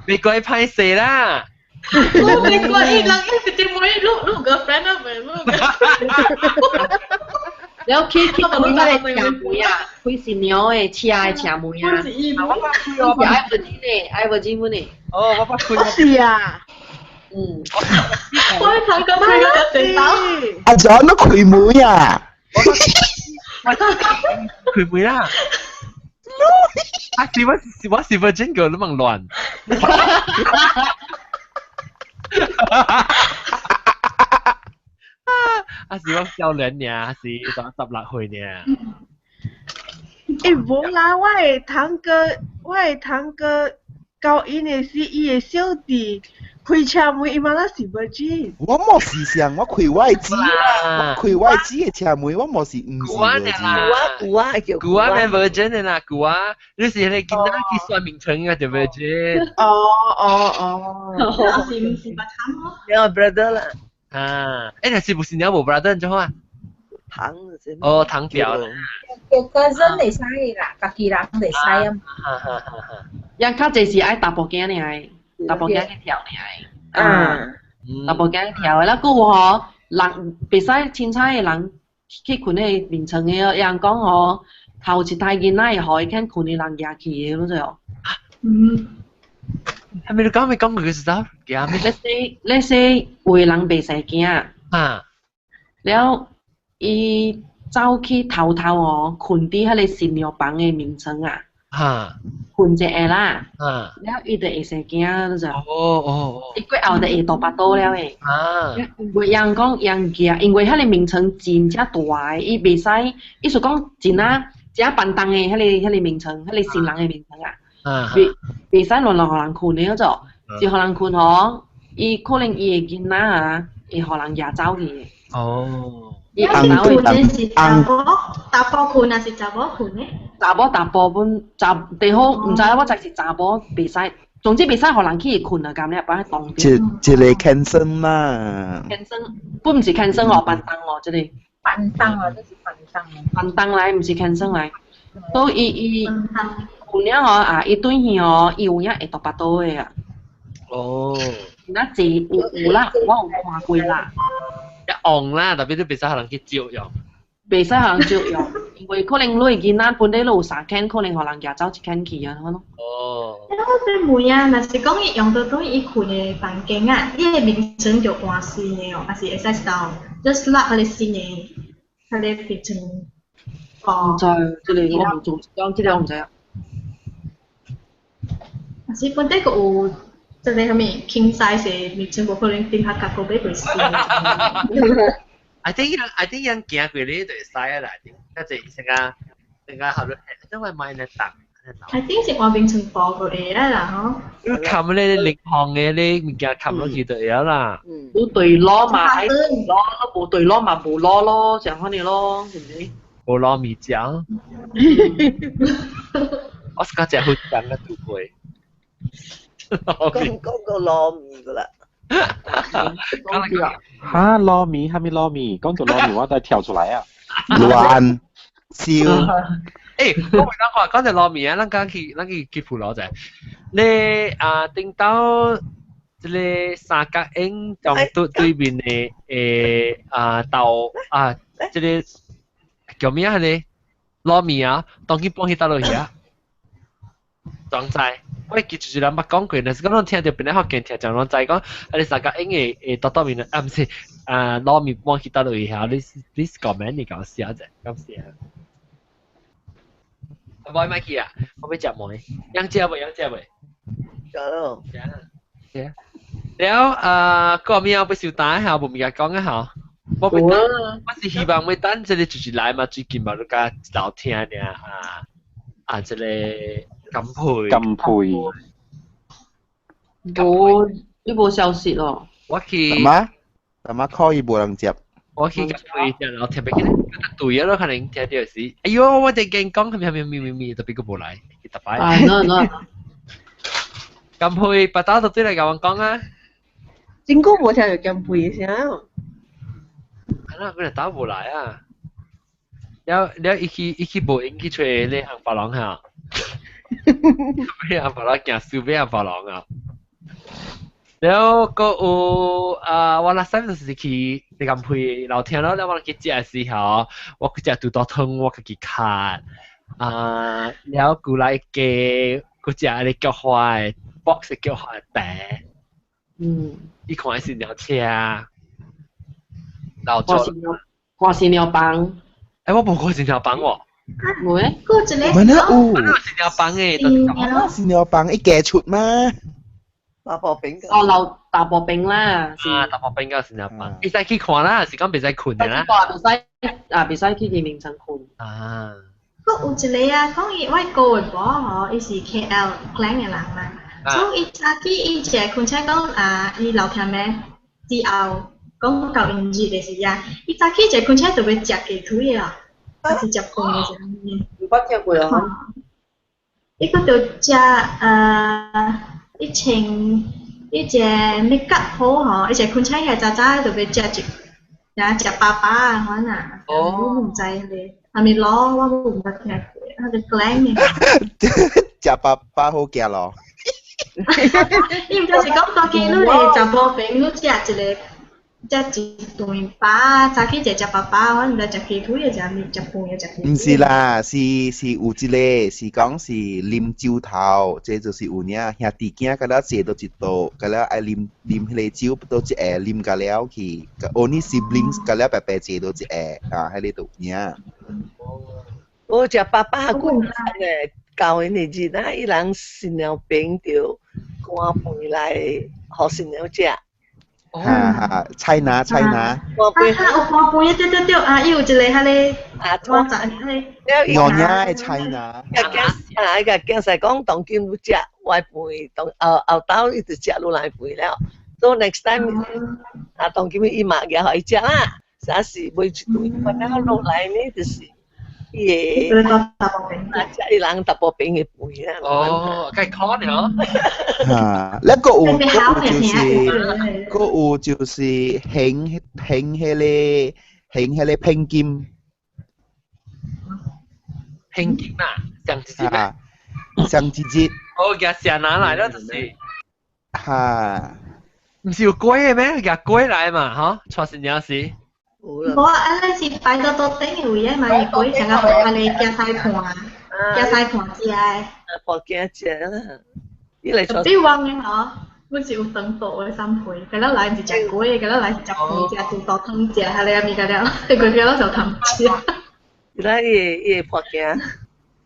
你過歹勢啦。我沒過，伊人一直問你你 girlfriend 啊，未你。了去去開那個車門啊，開新娘的車的車門啊。我捌開哦，是愛 virgin 的，愛 virgin 本的。哦，我捌開。是啊。嗯。我堂哥開個剪刀。阿 John 都開門啊！開門啦！啊是我是我是 virgin 個，你問亂。啊是我少年爾，是16歲爾。欸，無啦，我的堂哥，我的堂哥交因的是伊的小弟開車門，伊嘛那是 virgin。我無是想，我開我的姊，我開我的姊的車門，我無是毋是 virgin。古啊叫古啊咩 virgin 的啦，古啊，你是你囡仔去算命床啊，就 virgin。哦哦哦。是毋是白慘咯？你有 brother 啦。啊，欸，若是不是你無 brother 就好啊？堂哦，堂表啦。叫 cousin 會使啦，家己人會使啊。哈哈哈哈。人較濟是愛查甫囝爾，查甫囝去跳爾。啊。查甫囝去跳的，啦，閣有吼，人袂使凊彩的人去睏彼個眠床的，有人講吼，頭一胎囡仔會予伊肯睏的人舉去的，你知無？嗯。係咪你講咪講過個時候？你說有的人袂生囝。啊。了，伊走去偷偷哦，睏佇彼個新娘房的眠床啊。哈。睏一下啦。啊。了，伊就會生囝，你知無？哦哦哦。伊過後就會大腹肚了的。啊。因為人講人舉，因為彼個眠床真正大的，伊袂使，意思講真啊，真板凳的彼個眠床，彼個新人的眠床啊。啊。袂使亂亂予人睏的，嗰種，是予人睏吼，伊可能伊的囡仔啊，會予人舉走去的。哦。伊睏的是查某，查甫睏還是查某睏呢？查某查甫本查，最好毋知我知是查某袂使，總之袂使予人去睏啊，咁咧，把佢擋住。一個牽生啦。牽生，本毋是牽生哦，板凳哦，這個。板凳啊，這是板凳。板凳來，毋是牽生來。都伊伊睏了吼啊，伊對去吼，伊有影會大腹肚的啊。哦。那濟有啦，我有看過啦。一戇啦，特別都袂使予人去照用。袂使予人照用，因為可能你囡仔本底都有三間，可能予人舉走一間去啊，可能。哦。我想問啊，若是講伊用到對伊睏的房間啊，伊的眠床就換新的哦，還是會使收，just 落彼個新的，彼個眠床。哦。毋知，這個我無做，講這個我毋知啊。還是本底閣有。這個啥物 king size 的眠床，無可能頂下甲閣買過新的。 I think 人行過咧就會使啊啦，較濟成個成個好多，因為買咧檔。 I think 是換眠床布就會啊啦吼。你冚咧靈行的咧物件冚落去就會啦。你對攞嘛，愛攞，你無對攞嘛無攞咯，這樣款咯，是毋是？無攞米醬。我是較濟好講個賭過。講講到糯米噶啦，哈糯米，哈咪糯米，講到糯米我都跳出來啊！亂燒。欸，我會講話講到糯米啊，咱剛去咱去去普羅者，你啊頂到這個三角形中對對面的啊豆啊，這個叫咩啊？呢糯米啊，當去放去倒落去啊？裝載。我記住人捌講過，若是講咱聽著邊個福建聽講，攏知講，啊你三角英的會倒倒面啊，毋是啊糯米搬去倒落去遐，你是講咩？你講寫者，講寫。阿妹買去啊，我欲食糜，養食未？養食未？食咯。食。食。了啊，個咩啊？欲收單下，無物件講啊吼。我欲等，我是希望欲等這個就是來嘛，最近嘛，你甲老聽爾啊啊，這個。金配，金配，無，你無消息咯。我去。阿媽，阿媽 call 伊無人接。我去甲配食，然後特別去對啊咯，可能聽到是，哎喲，我哋驚講，咩咩咩咩咩，特別個無來，特擺。啊，no no。咁配白打到對嚟甲我講啊！真久無聽到減肥的聲。啊，佢哋打無來啊！了了，伊去伊去無閒去揣咧紅白狼嚇，買紅白狼行輸買紅白狼啊！了閣有啊，我 last time 就是去你咁配樓聽咯，了我去食的時候，我去食肚肚湯，我家己較啊，了過來加閣食個菊花的 box 菊花的茶，伊看的是鳥車，老做看新娘房。欸，我無看新娘房喎。無咩？閣一個唔係有，我新娘房的，新娘房伊加出嗎？大薄餅。哦，留大薄餅啦。啊，大薄餅甲新娘房，會使去看啦，是講袂使睏的啦。袂使啊，袂使去眠床睏。啊。閣有一個啊，講伊我哥的某吼，伊是 KL Klang 的人嘛，所以伊早起伊一個昆車講啊，伊老聽咩之後講到音日的時啊，伊早起一個昆車就欲食雞腿的哦，還是食飯的啥物？毋捌聽過哦。伊閣著食一穿伊一個 make up 好吼，伊一個昆車起來早早就欲食一，食食飽飽啊款啊，我毋知彼個。係咪攞我毋捌聽過，佢個 Klang 的。食飽飽好食咯。伊毋知是講當今你的查某朋友食一個食一頓飽，早起一個食飽飽，我毋知食雞腿的食物，食飯的食雞毋是啦，是是有一個是講是啉酒頭，這就是有影兄弟囝甲了坐到一桌，甲了愛啉啉彼個酒，倒一下啉甲了去，only siblings 甲了白白坐到一下，啊，彼個就有影。我食爸爸過嘅舊年的日啊，伊人新娘餅就趕飯來予新娘食。哈哈，菜拿菜拿。啊哈，有寒飯，對對對，啊，伊有一個彼個，啊，我知彼個。娘娘的菜拿。甲囝啊，伊共囝婿講，當今欲食我的飯，當後後晝伊就食愈來飯了。所以 next time 啊，當今伊嘛也予伊食啦，啥是買一頓，反正落來呢就是。伊個啊，食伊人淡薄餅的飯啦。哦，該可能。哈，那個有，閣有就是，閣有就是興興彼個興彼個聘金。聘金啊，上一節咩？上一節。哦，夾上哪來了就是。哈。毋是有粿的咩？夾粿來嘛，吼，娶新娘時。無啊，按呢是擺到桌頂的位的嘛，是粿上個按呢夾菜盤，夾菜盤食的。盤鏡食啦，伊來比阮的吼，阮是有長度的三倍，今仔來是食粿，今仔來是食飯，食豬肚湯食，彼个物件了，彼個個攏就通食。伊來伊會盤鏡。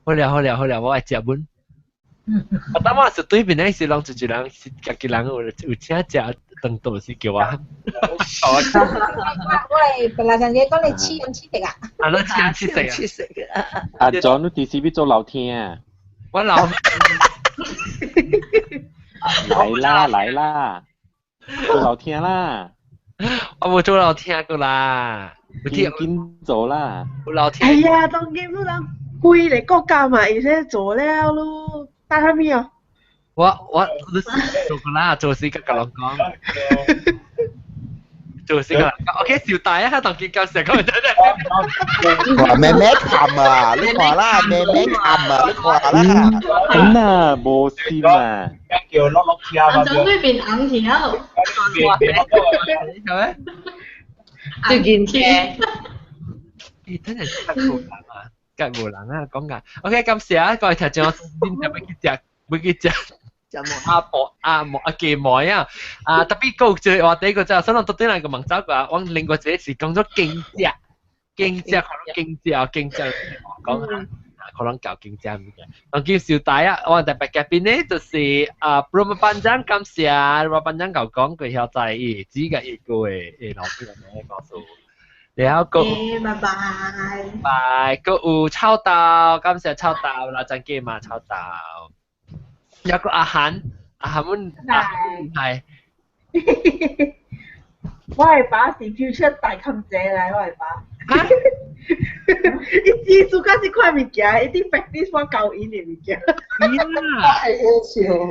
好了好了好了，我愛食阮。啊，當我是對面那是攏一人是家己人有有請食長度是叫我。我本來想講你試用試食啊。啊，你試用試食啊。阿 John，你幾時欲做老聽啊？我老。來啦來啦，做老聽啦。我無做老聽過啦。緊緊做啦。有老聽。哎呀，當今你人規個國家嘛，會使做了咯，打啥物哦？我我你做過啦，做事甲人講。做事甲人講，OK，小大啊，當見教成講真係。哇，咩咩冚啊！你看啦，咩咩冚啊！你看啦。真啊，無心啊。叫落落車啊！總對面紅去了。係咩？對面車。咦，真係真無人啊！梗無人啊，講緊。OK，感謝啊，各位聽眾，恁特別去食，欲去食。阿婆阿莫阿記妹啊，啊特別閣有一個話題，個就所以到底來個問走過，我另外一個是講做經濟，經濟可能經濟經濟講下，可能搞經濟物件。當今小大啊，我特別嘉賓呢，就是啊，rumah panjang 感謝 rumah panjang 舊講佢曉在伊只個一個誒老師嘅告訴。然後閣，拜拜。拜，閣有臭豆，感謝臭豆，老張記嘛臭豆。有個阿韓，阿韓阮阿韓係，我的爸是 future 大襟姐來，我的爸。伊伊做緊這款物件，伊啲 practice 我教𪜶的物件。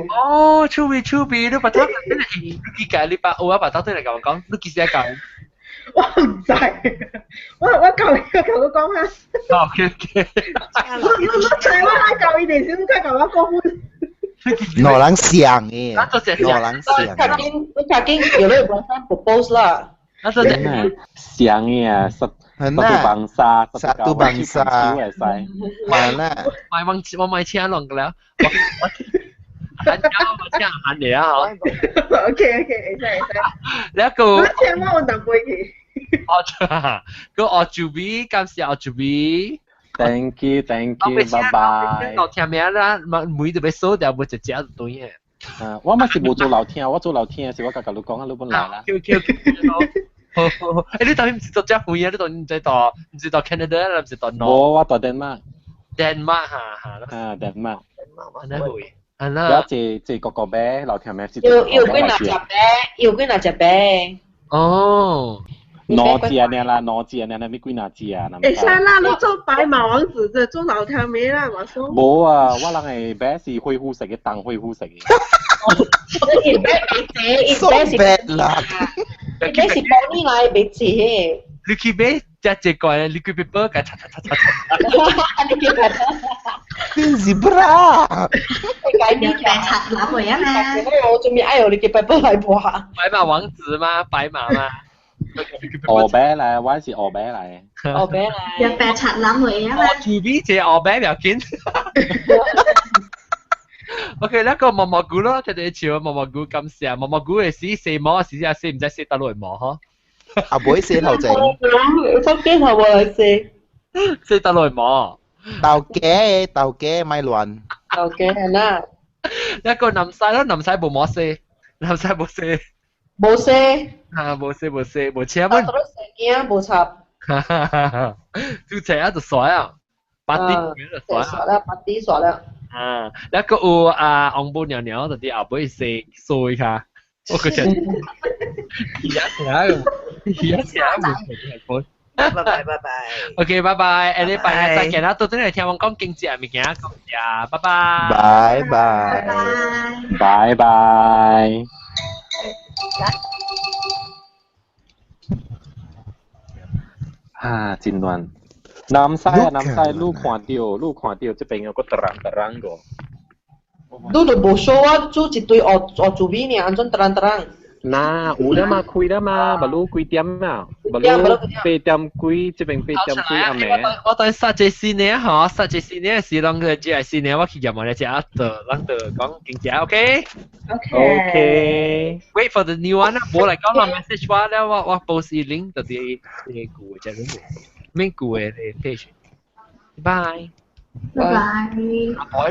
哦，趣味趣味，你把他真係你記解你把我把他對嚟講講，你幾時講？我毋知，我教伊，我共你講哈。 OK OK。你你知我愛教伊的時，你較共我講分。兩人想嘅，兩人想。你較緊，你較緊叫你 boyfriend propose 啦。真係想嘅啊，satu bangsa satu bangsa 會使。係啦。買往我買車攏個了，我我我請喊你啊嗬。 OK OK，會使會使。你一個。我請我有淡薄去。哦，個我做比，感謝我做比。 Thank you, thank you，拜拜。老聽名啦，每特別數掉，無一隻就對嘅。啊，我嘛是無做老聽，我做老聽是我甲甲你講啊，你本來啦。 Q Q Q。好好好，欸，你當然毋是做遮遠啊，你當然毋知到，毋是到 Canada 啦，毋是到 North。無，我到 Denmark。 Denmark 哈哈。啊，Denmark。安尼會。安那。我坐坐個個啤，老聽名是。要要幾若隻啤，要幾若隻啤。哦。兩隻爾啦，兩隻爾，那咪幾若隻啊？會使啦，你做白馬王子的，做老聽名啦，嘛說。無啊，我人的啤是恢復色的，重恢復色的。伊啤袂濟，伊 So 啤是 bad luck。伊啤是玻璃來袂濟。你去買食一罐 liquid paper，共擦擦擦擦擦。你去買。變 zebra。有白賊諗嚟啊嘛。我準備愛用 liquid paper 來抹。白馬王子嗎？白馬嗎？烏白來，我是烏白來。烏白來。有白賊諗嚟啊嘛。我住邊隻烏白唔要緊。OK，那個毛毛菇咯，佢哋笑毛毛菇咁成，毛毛菇嘅時四毛，時啊四唔知四得落嚟毛嗬。阿妹四頭整。福建頭冇來四。四得落嚟毛。豆家豆家咪亂。豆家係啦。一個南西咯，南西冇毛四，南西冇四。冇四。啊，無四無四無車本。我成件無插。就這樣就甩啊，八點就甩。甩啦，八點甩啦。啊，那個有啊，紅布娘娘就佇後尾洗掃下，我覺得，而家聽，而家聽冇拜拜拜拜。 OK，拜拜，下禮拜再見啦，到陣嚟聽我講經濟物件，講謝，拜拜。拜拜。拜拜。啊，真亂。南西啊，南西，你看到，你看到這邊有個特人特人個。你就無 show 啊，煮一堆烏烏煮米爾，按怎特人特人？嗱，有啦嘛，開啦嘛，咪你幾點啊？咪你8點幾，這邊8點幾暗暝。我等殺這四年嗬，殺這四年是啷個？這四年我去入埋嚟食阿德，啷個講經濟，OK？ OK。 Wait for the new one 啦，無來講啦，message 我了，我我 post link 就佇個舊的這個免舊的 page。Bye。拜拜。阿婆。